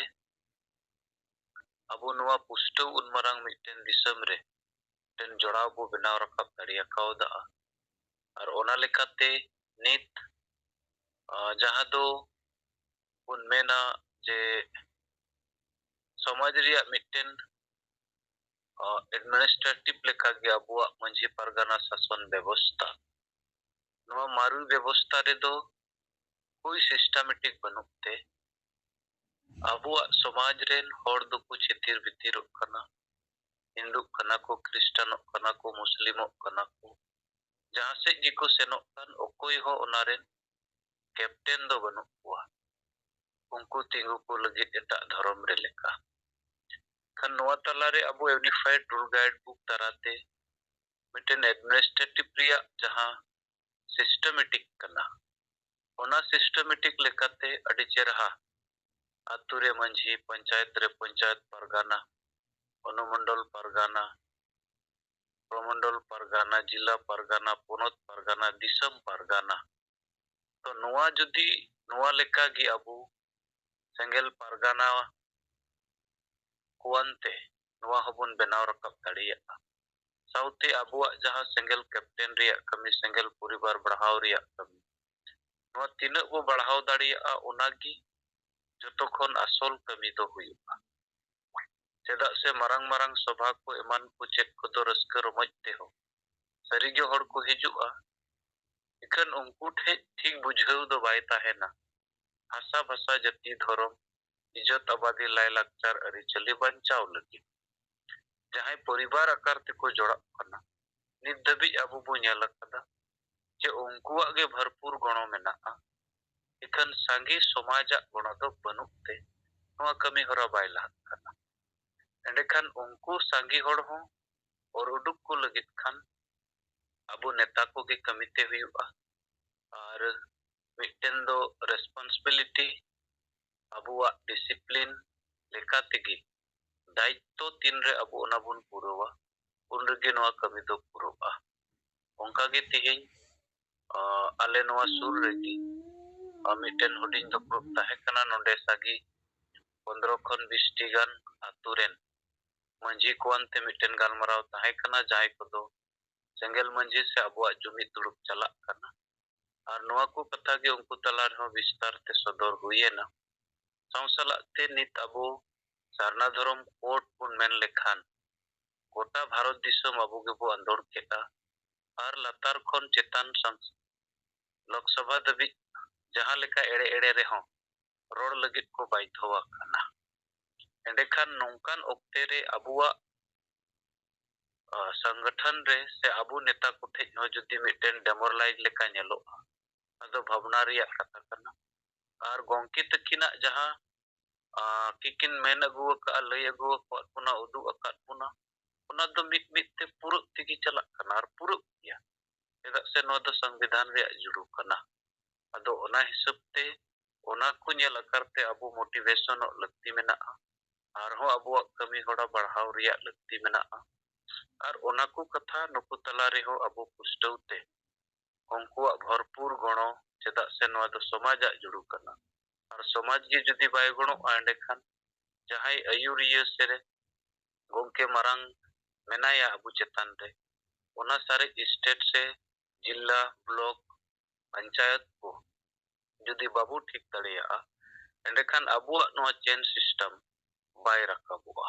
ᱟᱵᱚ ᱱᱚᱣᱟ ᱯᱩᱥᱴᱟᱹᱣ ᱩᱱ ᱢᱟᱨᱟᱝ ᱢᱤᱫᱴᱮᱱ ᱫᱤᱥᱚᱢ ᱨᱮ ᱢᱤᱫᱴᱮᱱ ᱡᱚᱲᱟᱣ ᱵᱚ ᱵᱮᱱᱟᱣ ᱨᱟᱠᱟᱵ ᱫᱟᱲᱮ ᱟᱠᱟᱣᱫᱟ᱾ ᱟᱨ ᱚᱱᱟ ᱞᱮᱠᱟᱛᱮ ᱱᱤᱛ, ᱟ, ᱡᱟᱦᱟᱸ ᱫᱚ ᱵᱚᱱ ᱢᱮᱱᱟ ᱡᱮ ᱥᱚᱢᱟᱡᱽ ᱨᱮᱭᱟᱜ ᱢᱤᱫᱴᱮᱱ, ᱟ, ᱮᱰᱢᱤᱱᱤᱥᱴᱨᱮᱴᱤᱵᱷ ᱞᱮᱠᱟᱜᱮ ᱟᱵᱚᱣᱟᱜ ᱢᱟᱹᱡᱷᱤ ᱯᱟᱨᱜᱟᱱᱟ ᱥᱟᱥᱚᱱ ᱵᱮᱵᱚᱥᱛᱷᱟ, ᱱᱚᱣᱟ ᱢᱟᱨᱩᱭ ᱵᱮᱵᱚᱥᱛᱷᱟ ᱨᱮᱫᱚ ᱠᱳᱭ ᱥᱤᱥᱴᱮᱢᱮᱴᱤᱠ ᱵᱟᱹᱱᱩᱜ ᱛᱮ ᱟᱵᱚᱣᱟᱜ ᱥᱚᱢᱟᱡᱽ ᱨᱮᱱ ᱦᱚᱲ ᱫᱚᱠᱚ ᱪᱷᱤᱛᱤᱨ ᱵᱷᱤᱛᱤᱨᱚᱜ ᱠᱟᱱᱟ, ᱦᱤᱱᱫᱩᱜ ᱠᱟᱱᱟ ᱠᱚ, ᱠᱷᱨᱤᱥᱴᱟᱱᱚᱜ ᱠᱟᱱᱟ ᱠᱚ, ᱢᱩᱥᱞᱤᱢᱚᱜ ᱠᱟᱱᱟ ᱠᱚ᱾ ᱡᱟᱦᱟᱸ ᱥᱮᱫ ᱜᱮᱠᱚ ᱥᱮᱱᱚᱜ ᱠᱟᱱ, ᱚᱠᱚᱭ ᱦᱚᱸ ᱚᱱᱟ ᱨᱮᱱ ᱠᱮᱯᱴᱮᱱ ᱫᱚ ᱵᱟᱹᱱᱩᱜ ᱠᱚᱣᱟ᱾ ᱩᱱᱠᱩ ᱛᱤᱸᱜᱩ ᱠᱚ ᱞᱟᱹᱜᱤᱫ ᱮᱴᱟᱜ ᱫᱷᱚᱨᱚᱢ ᱨᱮ ᱞᱮᱠᱟ᱾ ᱠᱷᱟᱱ ᱱᱚᱣᱟ ᱛᱟᱞᱟᱨᱮ ᱟᱵᱚ Unified Rule Guide Book ᱛᱟᱞᱟᱛᱮ ᱢᱤᱫᱴᱮᱱ administrative ᱨᱮᱭᱟᱜ ᱡᱟᱦᱟᱸ systematic ᱠᱟᱱᱟ, ᱚᱱᱟ systematic ᱞᱮᱠᱟᱛᱮ ᱟᱹᱰᱤ ᱪᱮᱨᱦᱟ ᱟᱛᱳ ᱨᱮ ᱢᱟᱹᱡᱷᱤ, ᱯᱚᱧᱪᱟᱭᱮᱛ ᱨᱮ ᱯᱚᱧᱪᱟᱭᱮᱛ ᱯᱟᱨᱜᱟᱱᱟ, ᱚᱱᱩᱢᱚᱱᱰᱚᱞ ᱯᱟᱨᱜᱟᱱᱟ, ᱯᱨᱚᱢᱚᱱᱰᱚᱞ ᱯᱟᱨᱜᱟᱱᱟ, ᱡᱤᱞᱟ ᱯᱟᱨᱜᱟᱱᱟ, ᱯᱚᱱᱚᱛ ᱯᱟᱨᱜᱟᱱᱟ, ᱫᱤᱥᱚᱢ ᱯᱟᱨᱜᱟᱱᱟ᱾ ᱛᱚ ᱱᱚᱣᱟ ᱡᱩᱫᱤ ᱱᱚᱣᱟ ᱞᱮᱠᱟ ᱜᱮ ᱟᱵᱚ ᱥᱮᱸᱜᱮᱞ ᱯᱟᱨᱜᱟᱱᱟ ᱠᱚᱣᱟᱱ ᱛᱮ ᱱᱚᱣᱟ ᱦᱚᱸᱵᱚᱱ ᱵᱮᱱᱟᱣ ᱨᱟᱠᱟᱵ ᱫᱟᱲᱮᱭᱟᱜᱼᱟ᱾ ᱥᱟᱶᱛᱮ ᱟᱵᱚᱣᱟᱜ ᱡᱟᱦᱟᱸ ᱥᱮᱸᱜᱮᱞ ᱠᱮᱯᱴᱮᱱ ᱨᱮᱭᱟᱜ ᱠᱟᱹᱢᱤ, ᱥᱮᱸᱜᱮᱞ ᱯᱚᱨᱤᱵᱟᱨ ᱵᱟᱲᱦᱟᱣ ᱨᱮᱭᱟᱜ ᱠᱟᱹᱢᱤ, ᱱᱚᱣᱟ ᱛᱤᱱᱟᱹᱜ ᱵᱚ ᱵᱟᱲᱦᱟᱣ ᱫᱟᱲᱮᱭᱟᱜᱼᱟ, ᱚᱱᱟᱜᱮ ᱡᱚᱛᱚ ᱠᱷᱚᱱ ᱟᱥᱚᱞ ᱠᱟᱹᱢᱤ ᱫᱚ ᱦᱩᱭᱩᱜᱼᱟ᱾ ᱪᱮᱫᱟᱜ ᱥᱮ ᱢᱟᱨᱟᱝ ᱢᱟᱨᱟᱝ ᱥᱚᱵᱷᱟ ᱠᱚ ᱮᱢᱟᱱ ᱠᱚ ᱪᱮᱫ ᱠᱚᱫᱚ ᱨᱟᱹᱥᱠᱟᱹ ᱨᱚᱢᱚᱡ ᱛᱮᱦᱚᱸ ᱥᱟᱹᱨᱤᱜᱮ ᱦᱚᱲ ᱠᱚ ᱦᱤᱡᱩᱜᱼᱟ, ᱤᱠᱷᱟᱹᱱ ᱩᱱᱠᱩ ᱴᱷᱮᱡ ᱴᱷᱤᱠ ᱵᱩᱡᱷᱟᱹᱣ ᱫᱚ ᱵᱟᱭ ᱛᱟᱦᱮᱱᱟ᱾ ᱦᱟᱥᱟ ᱵᱷᱟᱥᱟ, ᱡᱟᱹᱛᱤ, ᱫᱷᱚᱨᱚᱢ, ᱤᱡᱽᱡᱚᱛ, ᱟᱵᱟᱫᱤ, ᱞᱟᱭᱞᱟᱠᱪᱟᱨ, ᱟᱹᱨᱤᱪᱟᱹᱞᱤ ᱵᱟᱧᱪᱟᱣ ᱞᱟᱹᱜᱤᱫ ᱡᱟᱦᱟᱸᱭ ᱯᱚᱨᱤᱵᱟᱨ ᱟᱠᱟᱨ ᱛᱮᱠᱚ ᱡᱚᱲᱟᱜ ᱠᱟᱱᱟ, ᱱᱤᱛ ᱫᱷᱟᱹᱵᱤᱡ ᱟᱵᱚ ᱵᱚ ᱧᱮᱞ ᱟᱠᱟᱫᱟ ᱡᱮ ᱩᱱᱠᱩᱣᱟᱜ ᱜᱮ ᱵᱷᱚᱨᱯᱩᱨ ᱜᱚᱲᱚ ᱢᱮᱱᱟᱜᱼᱟ, ᱤᱠᱷᱟᱹᱱ ᱥᱟᱸᱜᱮ ᱥᱚᱢᱟᱡᱟᱜ ᱜᱚᱲᱚ ᱫᱚ ᱵᱟᱹᱱᱩᱜ ᱛᱮ ᱱᱚᱣᱟ ᱠᱟᱹᱢᱤ ᱦᱚᱨᱟ ᱵᱟᱭ ᱞᱟᱦᱟᱜ ᱠᱟᱱᱟ᱾ ᱮᱸᱰᱮᱠᱷᱟᱱ ᱩᱱᱠᱩ ᱥᱟᱸᱜᱮ ᱦᱚᱲ ᱦᱚᱸ ᱚᱨ ᱩᱰᱩᱠ ᱠᱚ ᱞᱟᱹᱜᱤᱫ ᱠᱷᱟᱱ ᱟᱵᱚ ᱱᱮᱛᱟ ᱠᱚᱜᱮ ᱠᱟᱹᱢᱤᱛᱮ ᱦᱩᱭᱩᱜᱼᱟ᱾ ᱟᱨ ᱢᱤᱫᱴᱮᱱ ᱫᱚ responsibility, ᱟᱵᱚᱣᱟᱜ discipline ᱞᱮᱠᱟ ᱛᱮᱜᱮ ᱫᱟᱭᱤᱛᱛᱚ ᱛᱤᱱᱨᱮ ᱟᱵᱚ ᱚᱱᱟ ᱵᱚᱱ ᱯᱩᱨᱟᱹᱣᱟ, ᱩᱱ ᱨᱮᱜᱮ ᱱᱚᱣᱟ ᱠᱟᱹᱢᱤ ᱫᱚ ᱯᱩᱨᱟᱹᱜᱼᱟ᱾ ᱚᱱᱠᱟᱜᱮ ᱛᱮᱦᱮᱧ, ᱟᱸ, ᱟᱞᱮ ᱱᱚᱣᱟ ᱥᱩᱨ ᱨᱮᱜᱮ, ᱟᱸ, ᱢᱤᱫᱴᱮᱱ ᱦᱩᱰᱤᱧ ᱫᱩᱯᱲᱩᱵ ᱛᱟᱦᱮᱸ ᱠᱟᱱᱟ᱾ ᱱᱚᱰᱮ ᱥᱟᱸᱜᱮ ᱯᱚᱱᱫᱽᱨᱚ ᱠᱷᱚᱱ ᱵᱤᱥ ᱴᱤ ᱜᱟᱱ ᱟᱛᱳ ᱨᱮᱱ ᱢᱟᱹᱡᱷᱤ ᱠᱚᱣᱟᱱ ᱛᱮ ᱢᱤᱫᱴᱮᱱ ᱜᱟᱞᱢᱟᱨᱟᱣ ᱛᱟᱦᱮᱸ ᱠᱟᱱᱟ, ᱡᱟᱦᱟᱸᱭ ᱠᱚᱫᱚ ᱥᱮᱸᱜᱮᱞ ᱢᱟᱹᱡᱷᱤ ᱥᱮ ᱟᱵᱚᱣᱟᱜ ᱡᱩᱢᱤᱫ ᱫᱩᱲᱩᱵ ᱪᱟᱞᱟᱜ ᱠᱟᱱᱟ᱾ ᱟᱨ ᱱᱚᱣᱟ ᱠᱚ ᱠᱟᱛᱷᱟ ᱜᱮ ᱩᱱᱠᱩ ᱛᱟᱞᱟ ᱨᱮᱦᱚᱸ ᱵᱤᱥᱛᱟᱨ ᱛᱮ ᱥᱚᱫᱚᱨ ᱦᱩᱭ ᱮᱱᱟ᱾ ᱥᱟᱶ ᱥᱟᱞᱟᱜ ᱛᱮ ᱱᱤᱛ ᱟᱵᱚ ᱥᱟᱨᱱᱟ ᱫᱷᱚᱨᱚᱢ code ᱵᱚᱱ ᱢᱮᱱ ᱞᱮᱠᱷᱟᱱ ᱜᱚᱴᱟ ᱵᱷᱟᱨᱚᱛ ᱫᱤᱥᱚᱢ ᱟᱵᱚ ᱜᱮᱵᱚ ᱟᱸᱫᱳᱲ ᱠᱮᱫᱼᱟ᱾ ᱟᱨ ᱞᱟᱛᱟᱨ ᱠᱷᱚᱱ ᱪᱮᱛᱟᱱ ᱥᱟᱢ-, ᱞᱳᱠᱥᱚᱵᱷᱟ ᱫᱷᱟᱹᱵᱤᱡ ᱡᱟᱦᱟᱸ ᱞᱮᱠᱟ ᱮᱲᱮ ᱮᱲᱮ ᱨᱮᱦᱚᱸ ᱨᱚᱲ ᱞᱟᱹᱜᱤᱫ ᱠᱚ ᱵᱟᱫᱷᱭᱚ ᱟᱠᱟᱱᱟ᱾ ᱮᱸᱰᱮᱠᱷᱟᱱ ᱱᱚᱝᱠᱟᱱ ᱚᱠᱛᱮ ᱨᱮ ᱟᱵᱚᱣᱟᱜ, ᱟ, ᱥᱚᱝᱜᱚᱴᱷᱚᱱ ᱨᱮ ᱥᱮ ᱟᱵᱚ ᱱᱮᱛᱟ ᱠᱚᱴᱷᱮᱡ ᱦᱚᱸ ᱡᱩᱫᱤ ᱢᱤᱫᱴᱮᱱ demoralize ᱞᱮᱠᱟ ᱧᱮᱞᱚᱜᱼᱟ, ᱟᱫᱚ ᱵᱷᱟᱵᱽᱱᱟ ᱨᱮᱭᱟᱜ ᱠᱟᱛᱷᱟ ᱠᱟᱱᱟ᱾ ᱟᱨ ᱜᱚᱢᱠᱮ ᱛᱟᱹᱠᱤᱱᱟᱜ ᱡᱟᱦᱟᱸ ᱟᱨ ᱠᱤᱠᱤᱱ ᱢᱮᱱ ᱟᱹᱜᱩ ᱟᱠᱟᱫᱼᱟ, ᱞᱟᱹᱭ ᱟᱹᱜᱩ ᱟᱠᱟᱫ ᱵᱚᱱᱟ, ᱩᱫᱩᱜ ᱟᱠᱟᱫ ᱵᱚᱱᱟ, ᱚᱱᱟ ᱫᱚ ᱢᱤᱫ ᱢᱤᱫ ᱛᱮ ᱯᱩᱨᱟᱹᱜ ᱛᱮᱜᱮ ᱪᱟᱞᱟᱜ ᱠᱟᱱᱟ ᱟᱨ ᱯᱩᱨᱟᱹᱜ ᱜᱮᱭᱟ᱾ ᱪᱮᱫᱟᱜ ᱥᱮ ᱱᱚᱣᱟ ᱫᱚ ᱥᱚᱝᱵᱤᱫᱷᱟᱱ ᱨᱮᱭᱟᱜ ᱡᱩᱲᱩ ᱠᱟᱱᱟ᱾ ᱟᱫᱚ ᱚᱱᱟ ᱦᱤᱥᱟᱹᱵ ᱛᱮ ᱚᱱᱟ ᱠᱚ ᱧᱮᱞ ᱟᱠᱟᱨ ᱛᱮ ᱟᱵᱚ ᱢᱳᱴᱤᱵᱷᱮᱥᱚᱱᱚᱜ ᱞᱟᱹᱠᱛᱤ ᱢᱮᱱᱟᱜᱼᱟ᱾ ᱟᱨᱦᱚᱸ ᱟᱵᱚᱣᱟᱜ ᱠᱟᱹᱢᱤ ᱦᱚᱨᱟ ᱵᱟᱲᱦᱟᱣ ᱨᱮᱭᱟᱜ ᱞᱟᱹᱠᱛᱤ ᱢᱮᱱᱟᱜᱼᱟ᱾ ᱟᱨ ᱚᱱᱟ ᱠᱚ ᱠᱟᱛᱷᱟ ᱱᱩᱠᱩ ᱛᱟᱞᱟ ᱨᱮᱦᱚᱸ ᱟᱵᱚ ᱯᱩᱥᱴᱟᱹᱣ ᱛᱮ ᱩᱱᱠᱩᱣᱟᱜ ᱵᱷᱚᱨᱯᱩᱨ ᱜᱚᱲᱚ, ᱪᱮᱫᱟᱜ ᱥᱮ ᱱᱚᱣᱟ ᱫᱚ ᱥᱚᱢᱟᱡᱟᱜ ᱡᱩᱲᱩ ᱠᱟᱱᱟ᱾ ᱟᱨ ᱥᱚᱢᱟᱡᱽ ᱜᱮ ᱡᱩᱫᱤ ᱵᱟᱭ ᱜᱚᱲᱚᱜᱼᱟ, ᱮᱸᱰᱮᱠᱷᱟᱱ ᱡᱟᱦᱟᱸᱭ ᱟᱹᱭᱩᱨᱤᱭᱟᱹ ᱥᱮ ᱜᱚᱢᱠᱮ ᱢᱟᱨᱟᱝ ᱢᱮᱱᱟᱭᱟ ᱟᱵᱚ ᱪᱮᱛᱟᱱ ᱨᱮ, ᱚᱱᱟ ᱥᱟᱨᱮᱡ ᱥᱴᱮᱴ ᱥᱮ ᱡᱤᱞᱟ, ᱵᱞᱚᱠ, ᱯᱚᱧᱪᱟᱭᱮᱛ ᱠᱚ ᱡᱩᱫᱤ ᱵᱟᱵᱚ ᱴᱷᱤᱠ ᱫᱟᱲᱮᱭᱟᱜᱼᱟ, ᱮᱸᱰᱮᱠᱷᱟᱱ ᱟᱵᱚᱣᱟᱜ ᱱᱚᱣᱟ ᱪᱮᱱ ᱥᱤᱥᱴᱮᱢ ᱵᱟᱭ ᱨᱟᱠᱟᱵᱚᱜᱼᱟ᱾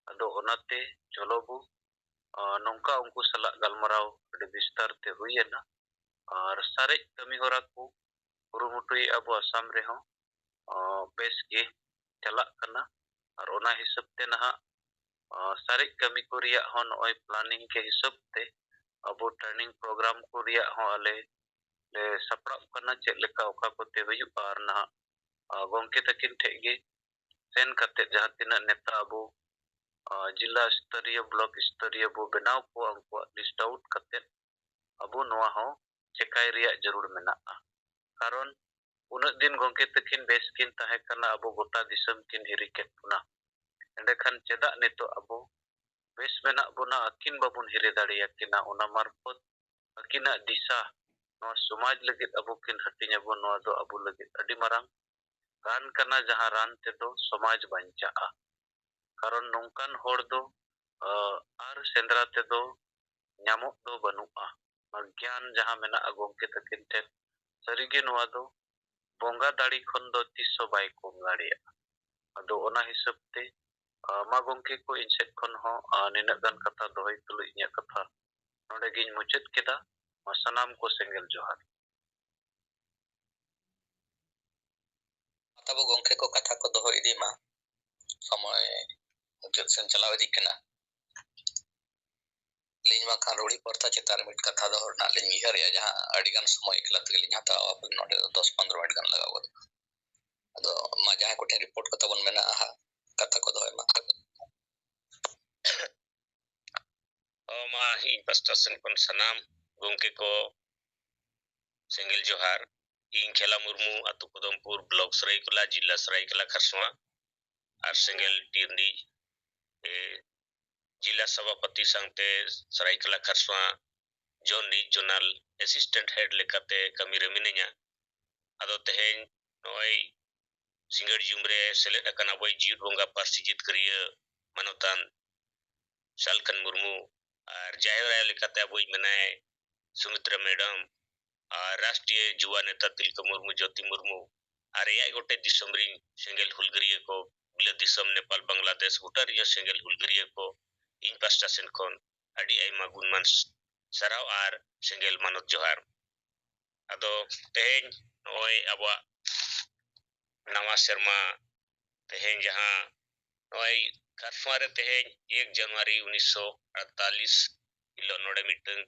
ᱟᱫᱚ ᱚᱱᱟᱛᱮ ᱪᱚᱞᱚ ᱵᱚ, ᱟᱸ, ᱱᱚᱝᱠᱟ ᱩᱱᱠᱩ ᱥᱟᱞᱟᱜ ᱜᱟᱞᱢᱟᱨᱟᱣ ᱟᱹᱰᱤ ᱵᱤᱥᱛᱟᱨ ᱛᱮ ᱦᱩᱭ ᱮᱱᱟ᱾ ᱟᱨ ᱥᱟᱨᱮᱡ ᱠᱟᱹᱢᱤ ᱦᱚᱨᱟ ᱠᱚ ᱠᱩᱨᱩᱢᱩᱴᱩᱭᱮᱫᱼᱟ ᱵᱚ ᱟᱥᱟᱢ ᱨᱮᱦᱚᱸ, ᱟᱸ, ᱵᱮᱥ ᱜᱮ ᱪᱟᱞᱟᱜ ᱠᱟᱱᱟ᱾ ᱟᱨ ᱚᱱᱟ ᱦᱤᱥᱟᱹᱵ ᱛᱮ ᱱᱟᱦᱟᱜ, ᱟᱸ, ᱥᱟᱨᱮᱡ ᱠᱟᱹᱢᱤ ᱠᱚ ᱨᱮᱭᱟᱜ ᱦᱚᱸ ᱱᱚᱜᱼᱚᱭ ᱯᱞᱟᱱᱤᱝ ᱠᱮ ᱦᱤᱥᱟᱹᱵ ᱛᱮ ᱟᱵᱚ ᱴᱨᱮᱱᱤᱝ ᱯᱨᱳᱜᱨᱟᱢ ᱠᱚ ᱨᱮᱭᱟᱜ ᱦᱚᱸ ᱟᱞᱮ ᱞᱮ ᱥᱟᱯᱲᱟᱜ ᱠᱟᱱᱟ, ᱪᱮᱫ ᱞᱮᱠᱟ ᱚᱠᱟ ᱠᱚᱛᱮ ᱦᱩᱭᱩᱜᱼᱟ᱾ ᱟᱨ ᱱᱟᱦᱟᱜ, ᱟᱸ, ᱜᱚᱢᱠᱮ ᱛᱟᱹᱠᱤᱱ ᱴᱷᱮᱡ ᱜᱮ ᱥᱮᱱ ᱠᱟᱛᱮ ᱡᱟᱦᱟᱸ ᱛᱤᱱᱟᱹᱜ ᱱᱮᱛᱟ ᱟᱵᱚ, ᱟᱸ, ᱡᱤᱞᱟ ᱥᱛᱚᱨᱤᱭᱚ, ᱵᱞᱚᱠ ᱥᱛᱚᱨᱤᱭᱚ ᱵᱚ ᱵᱮᱱᱟᱣ ᱠᱚᱣᱟ, ᱩᱱᱠᱩᱣᱟᱜ ᱞᱤᱥᱴ ᱟᱣᱩᱴ ᱠᱟᱛᱮ ᱟᱵᱚ ᱱᱚᱣᱟ ᱦᱚᱸ ᱪᱮᱠᱟᱭ ᱨᱮᱭᱟᱜ ᱡᱟᱹᱨᱩᱲ ᱢᱮᱱᱟᱜᱼᱟ᱾ ᱠᱟᱨᱚᱱ ᱩᱱᱟᱹᱜ ᱫᱤᱱ ᱜᱚᱢᱠᱮ ᱛᱟᱹᱠᱤᱱ ᱵᱮᱥ ᱠᱤᱱ ᱛᱟᱦᱮᱸ ᱠᱟᱱᱟ, ᱟᱵᱚ ᱜᱚᱴᱟ ᱫᱤᱥᱚᱢ ᱠᱤᱱ ᱦᱤᱨᱤ ᱠᱮᱫ ᱵᱚᱱᱟ᱾ ᱮᱸᱰᱮᱠᱷᱟᱱ ᱪᱮᱫᱟᱜ ᱱᱤᱛᱚᱜ ᱟᱵᱚ ᱵᱮᱥ ᱢᱮᱱᱟᱜ ᱵᱚᱱᱟ, ᱟᱹᱠᱤᱱ ᱵᱟᱵᱚᱱ ᱦᱤᱨᱤ ᱫᱟᱲᱮᱭᱟᱠᱤᱱᱟ? ᱚᱱᱟ ᱢᱟᱨᱯᱷᱚᱛ ᱟᱹᱠᱤᱱᱟᱜ ᱫᱤᱥᱟ ᱱᱚᱣᱟ ᱥᱚᱢᱟᱡᱽ ᱞᱟᱹᱜᱤᱫ ᱟᱵᱚ ᱠᱤᱱ ᱦᱟᱹᱴᱤᱧ ᱟᱵᱚᱱ, ᱱᱚᱣᱟ ᱫᱚ ᱟᱵᱚ ᱞᱟᱹᱜᱤᱫ ᱟᱹᱰᱤ ᱢᱟᱨᱟᱝ ᱨᱟᱱ ᱠᱟᱱᱟ, ᱡᱟᱦᱟᱸ ᱨᱟᱱ ᱛᱮᱫᱚ ᱥᱚᱢᱟᱡᱽ ᱵᱟᱧᱪᱟᱜᱼᱟ᱾ ᱠᱟᱨᱚᱱ ᱱᱚᱝᱠᱟᱱ ᱦᱚᱲ ᱫᱚ, ᱟᱸ, ᱟᱨ ᱥᱮᱸᱫᱽᱨᱟ ᱛᱮᱫᱚ ᱧᱟᱢᱚᱜ ᱫᱚ ᱵᱟᱹᱱᱩᱜᱼᱟ᱾ ᱚᱱᱟ ᱜᱮᱭᱟᱱ ᱡᱟᱦᱟᱸ ᱢᱮᱱᱟᱜᱼᱟ ᱜᱚᱢᱠᱮ ᱛᱟᱹᱠᱤᱱ ᱴᱷᱮᱱ, ᱥᱟᱹᱨᱤᱜᱮ ᱱᱚᱣᱟ ᱫᱚ ᱵᱚᱸᱜᱟ ᱫᱟᱲᱮ ᱠᱷᱚᱱ ᱫᱚ ᱛᱤᱥ ᱦᱚᱸ ᱵᱟᱭ ᱠᱚᱢ ᱫᱟᱲᱮᱭᱟᱜᱼᱟ᱾ ᱟᱫᱚ ᱚᱱᱟ ᱦᱤᱥᱟᱹᱵ ᱛᱮ, ᱟᱸ, ᱢᱟ ᱜᱚᱢᱠᱮ ᱠᱚ, ᱤᱧ ᱥᱮᱫ ᱠᱷᱚᱱ ᱦᱚᱸ, ᱟᱸ, ᱱᱤᱱᱟᱹᱜ ᱜᱟᱱ ᱠᱟᱛᱷᱟ ᱫᱚᱦᱚᱭ ᱛᱩᱞᱩᱡ ᱤᱧᱟᱹᱜ ᱠᱟᱛᱷᱟ ᱱᱚᱰᱮ ᱜᱤᱧ ᱢᱩᱪᱟᱹᱫ ᱠᱮᱫᱟ᱾ ᱢᱟ ᱥᱟᱱᱟᱢ ᱠᱚ ᱥᱮᱸᱜᱮᱞ ᱡᱚᱦᱟᱨ᱾ ᱢᱟ ᱛᱟᱵᱚ ᱜᱚᱢᱠᱮ ᱠᱚ ᱠᱟᱛᱷᱟ ᱠᱚ ᱫᱚᱦᱚ ᱤᱫᱤ ᱢᱟ, ᱥᱚᱢᱚᱭ ᱢᱩᱪᱟᱹᱫ ᱥᱮᱱ ᱪᱟᱞᱟᱣ ᱤᱫᱤᱜ ᱠᱟᱱᱟ᱾ ᱟᱹᱞᱤᱧ ᱢᱟ ᱠᱷᱟᱱ ᱨᱩᱲᱤ ᱯᱚᱨᱛᱷᱟ ᱪᱮᱛᱟᱱ ᱨᱮ ᱢᱤᱫ ᱠᱟᱛᱷᱟ ᱫᱚᱦᱚ ᱨᱮᱱᱟᱜ ᱞᱤᱧ ᱩᱭᱦᱟᱹᱨᱮᱜᱼᱟ, ᱡᱟᱦᱟᱸ ᱟᱹᱰᱤ ᱜᱟᱱ ᱥᱚᱢᱚᱭ ᱮᱠᱞᱟ ᱛᱮᱜᱮ ᱞᱤᱧ ᱦᱟᱛᱟᱣᱟ, ᱟᱵᱮᱱ ᱱᱚᱰᱮ ᱫᱚ ᱫᱚᱥ ᱯᱚᱱᱨᱚ ᱢᱤᱱᱤᱴ ᱜᱟᱱ ᱞᱟᱜᱟᱣ ᱜᱚᱫᱚᱜᱼᱟ᱾ ᱟᱫᱚ ᱢᱟ ᱡᱟᱦᱟᱸᱭ ᱠᱚᱴᱷᱮᱱ ᱨᱤᱯᱳᱨᱴ ᱠᱚ ᱛᱟᱵᱚᱱ ᱢᱮᱱᱟᱜᱼᱟ ᱦᱟᱸᱜ, ᱠᱟᱛᱷᱟ ᱠᱚ ᱫᱚᱦᱚᱭ ᱢᱟ᱾ ᱚ, ᱢᱟ ᱤᱧ ᱯᱟᱥᱴᱟ ᱥᱮᱱ ᱠᱷᱚᱱ ᱥᱟᱱᱟᱢ ᱜᱚᱢᱠᱮ ᱠᱚ ᱥᱮᱸᱜᱮᱞ ᱡᱚᱦᱟᱨ᱾ ᱤᱧ ᱠᱷᱮᱞᱟ ᱢᱩᱨᱢᱩ, ᱟᱹᱛᱩ ᱠᱚᱫᱚᱢᱯᱩᱨ, ᱵᱞᱚᱠ ᱥᱟᱹᱨᱟᱹᱭᱠᱮᱞᱟ, ᱡᱤᱞᱟ ᱥᱟᱹᱨᱟᱹᱭᱠᱮᱞᱟ ᱠᱷᱟᱨᱥᱚᱶᱟ, ᱟᱨ ᱥᱮᱸᱜᱮᱞ ᱴᱤᱨᱱᱤ, ᱮ, ᱡᱤᱞᱟ ᱥᱚᱵᱷᱟᱯᱚᱛᱤ ᱥᱟᱶᱛᱮ ᱥᱟᱹᱨᱟᱹᱭᱠᱮᱞᱟ ᱠᱷᱟᱨᱥᱚᱶᱟ ᱡᱳᱱ ᱨᱤᱡᱚᱱᱟᱞ ᱮᱥᱤᱥᱴᱮᱱᱴ ᱦᱮᱰ ᱞᱮᱠᱟᱛᱮ ᱠᱟᱹᱢᱤ ᱨᱮ ᱢᱤᱱᱟᱹᱧᱟ᱾ ᱟᱫᱚ ᱛᱮᱦᱮᱧ ᱱᱚᱜᱼᱚᱭ ᱥᱤᱸᱜᱟᱹᱲ ᱡᱩᱢ ᱨᱮ ᱥᱮᱞᱮᱫ ᱟᱠᱟᱱ ᱟᱵᱚᱭᱤᱡ ᱡᱤᱭᱚᱱ ᱵᱚᱸᱜᱟ ᱯᱟᱹᱨᱥᱤ ᱡᱤᱛᱠᱟᱹᱨᱤᱭᱟᱹ ᱢᱟᱱᱚᱛᱟᱱ ᱥᱟᱞᱠᱷᱟᱱ ᱢᱩᱨᱢᱩ, ᱟᱨ ᱡᱟᱦᱮᱨ ᱟᱭᱳ ᱞᱮᱠᱟᱛᱮ ᱟᱵᱚᱭᱤᱡ ᱢᱮᱱᱟᱭ ᱥᱩᱢᱤᱛᱨᱟ ᱢᱮᱰᱟᱢ, ᱟᱨ ᱨᱟᱥᱴᱨᱤᱭᱚ ᱡᱩᱣᱟ ᱱᱮᱛᱟ ᱛᱤᱞᱠᱟᱹ ᱢᱩᱨᱢᱩ, ᱡᱳᱛᱤ ᱢᱩᱨᱢᱩ, ᱟᱨ ᱮᱭᱟᱭ ᱜᱚᱴᱮᱡ ᱫᱤᱥᱚᱢ ᱨᱤᱱ ᱥᱮᱸᱜᱮᱞ ᱦᱩᱞᱜᱟᱹᱨᱤᱭᱟᱹ ᱠᱚ, ᱵᱤᱞᱟᱹᱛ ᱫᱤᱥᱚᱢ, ᱱᱮᱯᱟᱞ, ᱵᱟᱝᱞᱟᱫᱮᱥ, ᱵᱷᱩᱴᱟᱱ ᱨᱮᱭᱟᱜ ᱥᱮᱸᱜᱮᱞ ᱦᱩᱞᱜᱟᱹᱨᱤᱭᱟᱹ ᱠᱚ, ᱤᱧ ᱯᱟᱥᱴᱟ ᱥᱮᱱ ᱠᱷᱚᱱ ᱟᱹᱰᱤ ᱟᱭᱢᱟ ᱜᱩᱱᱢᱟᱱ ᱥᱟᱨᱦᱟᱣ ᱟᱨ ᱥᱮᱸᱜᱮᱞ ᱢᱟᱱᱚᱛ ᱡᱚᱦᱟᱨ᱾ ᱟᱫᱚ ᱛᱮᱦᱮᱧ ᱱᱚᱜᱼᱚᱭ ᱟᱵᱚᱣᱟᱜ ᱱᱟᱣᱟ ᱥᱮᱨᱢᱟ, ᱛᱮᱦᱮᱧ ᱡᱟᱦᱟᱸ ᱱᱚᱜᱼᱚᱭ ᱠᱷᱟᱨᱥᱚᱶᱟ ᱨᱮ ᱛᱮᱦᱮᱧ ᱮᱠ ᱡᱟᱱᱩᱣᱟᱨᱤ ᱩᱱᱤᱥᱥᱚ ᱟᱴᱛᱟᱞᱤᱥ ᱦᱤᱞᱳᱜ ᱱᱚᱰᱮ ᱢᱤᱫᱴᱟᱝ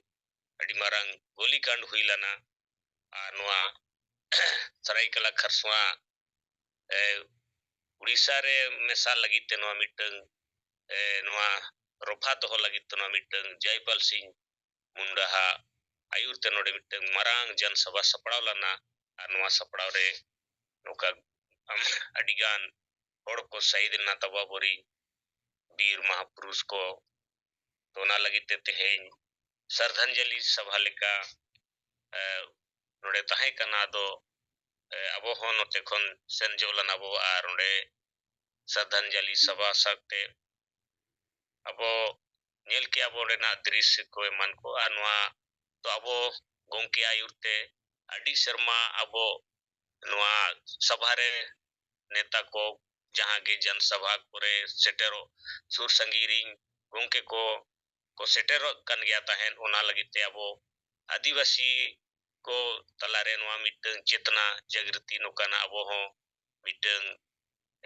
ᱟᱹᱰᱤ ᱢᱟᱨᱟᱝ ᱜᱩᱞᱤ ᱠᱟᱸᱰ ᱦᱩᱭ ᱞᱮᱱᱟ᱾ ᱟᱨ ᱱᱚᱣᱟ ᱥᱟᱹᱨᱟᱹᱭᱠᱮᱞᱟ ᱠᱷᱟᱨᱥᱚᱶᱟ, ᱮ, ᱩᱲᱤᱥᱥᱟ ᱨᱮ ᱢᱮᱥᱟ ᱞᱟᱹᱜᱤᱫ ᱛᱮ ᱱᱚᱣᱟ ᱢᱤᱫᱴᱟᱝ, ᱮ, ᱱᱚᱣᱟ ᱨᱚᱯᱷᱟ ᱫᱚᱦᱚ ᱞᱟᱹᱜᱤᱫ ᱛᱮ ᱱᱚᱣᱟ ᱢᱤᱫᱴᱟᱝ ᱡᱟᱭᱯᱟᱞ ᱥᱤᱝ ᱢᱩᱱᱰᱟ ᱦᱟᱜ ᱟᱹᱭᱩᱨ ᱛᱮ ᱱᱚᱰᱮ ᱢᱤᱫᱴᱟᱝ ᱢᱟᱨᱟᱝ ᱡᱟᱱ ᱥᱚᱵᱷᱟ ᱥᱟᱯᱲᱟᱣ ᱞᱮᱱᱟ᱾ ᱟᱨ ᱱᱚᱣᱟ ᱥᱟᱯᱲᱟᱣ ᱨᱮ ᱱᱚᱝᱠᱟ ᱟᱹᱰᱤᱜᱟᱱ ᱦᱚᱲ ᱠᱚ ᱥᱟᱹᱦᱤᱫ ᱞᱮᱱᱟ ᱛᱟᱵᱚ ᱟᱵᱚᱨᱤᱱ ᱵᱤᱨ ᱢᱟᱦᱟᱯᱩᱨᱩᱥ ᱠᱚ᱾ ᱛᱚ, ᱚᱱᱟ ᱞᱟᱹᱜᱤᱫ ᱛᱮ ᱛᱮᱦᱮᱧ ᱥᱨᱟᱫᱷᱟᱧᱡᱚᱞᱤ ᱥᱚᱵᱷᱟ ᱞᱮᱠᱟ, ᱮ, ᱱᱚᱰᱮ ᱛᱟᱦᱮᱸ ᱠᱟᱱᱟ᱾ ᱟᱫᱚ, ᱮ, ᱟᱵᱚ ᱦᱚᱸ ᱱᱚᱛᱮ ᱠᱷᱚᱱ ᱥᱮᱱ ᱡᱚᱝ ᱞᱮᱱᱟ ᱵᱚ ᱟᱨ ᱚᱸᱰᱮ ᱥᱨᱟᱫᱷᱟᱧᱡᱚᱞᱤ ᱥᱚᱵᱷᱟ ᱥᱟᱶᱛᱮ ᱟᱵᱚ ᱧᱮᱞ ᱠᱮᱜᱼᱟ ᱵᱚ ᱚᱸᱰᱮᱱᱟᱜ ᱫᱨᱤᱥᱥᱚ ᱠᱚ ᱮᱢᱟᱱ ᱠᱚ᱾ ᱟᱨ ᱱᱚᱣᱟ ᱫᱚ ᱟᱵᱚ ᱜᱚᱢᱠᱮ ᱟᱹᱭᱩᱨ ᱛᱮ ᱟᱹᱰᱤ ᱥᱮᱨᱢᱟ ᱟᱵᱚ ᱱᱚᱣᱟ ᱥᱚᱵᱷᱟ ᱨᱮ ᱱᱮᱛᱟ ᱠᱚ, ᱡᱟᱦᱟᱸ ᱜᱮ ᱡᱟᱱ ᱥᱚᱵᱷᱟ ᱠᱚᱨᱮ ᱥᱮᱴᱮᱨᱚᱜ, ᱥᱩᱨ ᱥᱟᱺᱜᱤᱧ ᱨᱤᱱ ᱜᱚᱢᱠᱮ ᱠᱚ ᱠᱚ ᱥᱮᱴᱮᱨᱚᱜ ᱠᱟᱱ ᱜᱮᱭᱟ ᱛᱟᱦᱮᱸᱫ᱾ ᱚᱱᱟ ᱞᱟᱹᱜᱤᱫ ᱛᱮ ᱟᱵᱚ ᱟᱹᱫᱤᱵᱟᱹᱥᱤ ᱠᱚ ᱛᱟᱞᱟᱨᱮ ᱱᱚᱣᱟ ᱢᱤᱫᱴᱟᱝ ᱪᱮᱛᱱᱟ ᱡᱟᱜᱽᱨᱤᱛᱤ ᱱᱚᱝᱠᱟᱱᱟᱜ ᱟᱵᱚ ᱦᱚᱸ ᱢᱤᱫᱴᱟᱝ,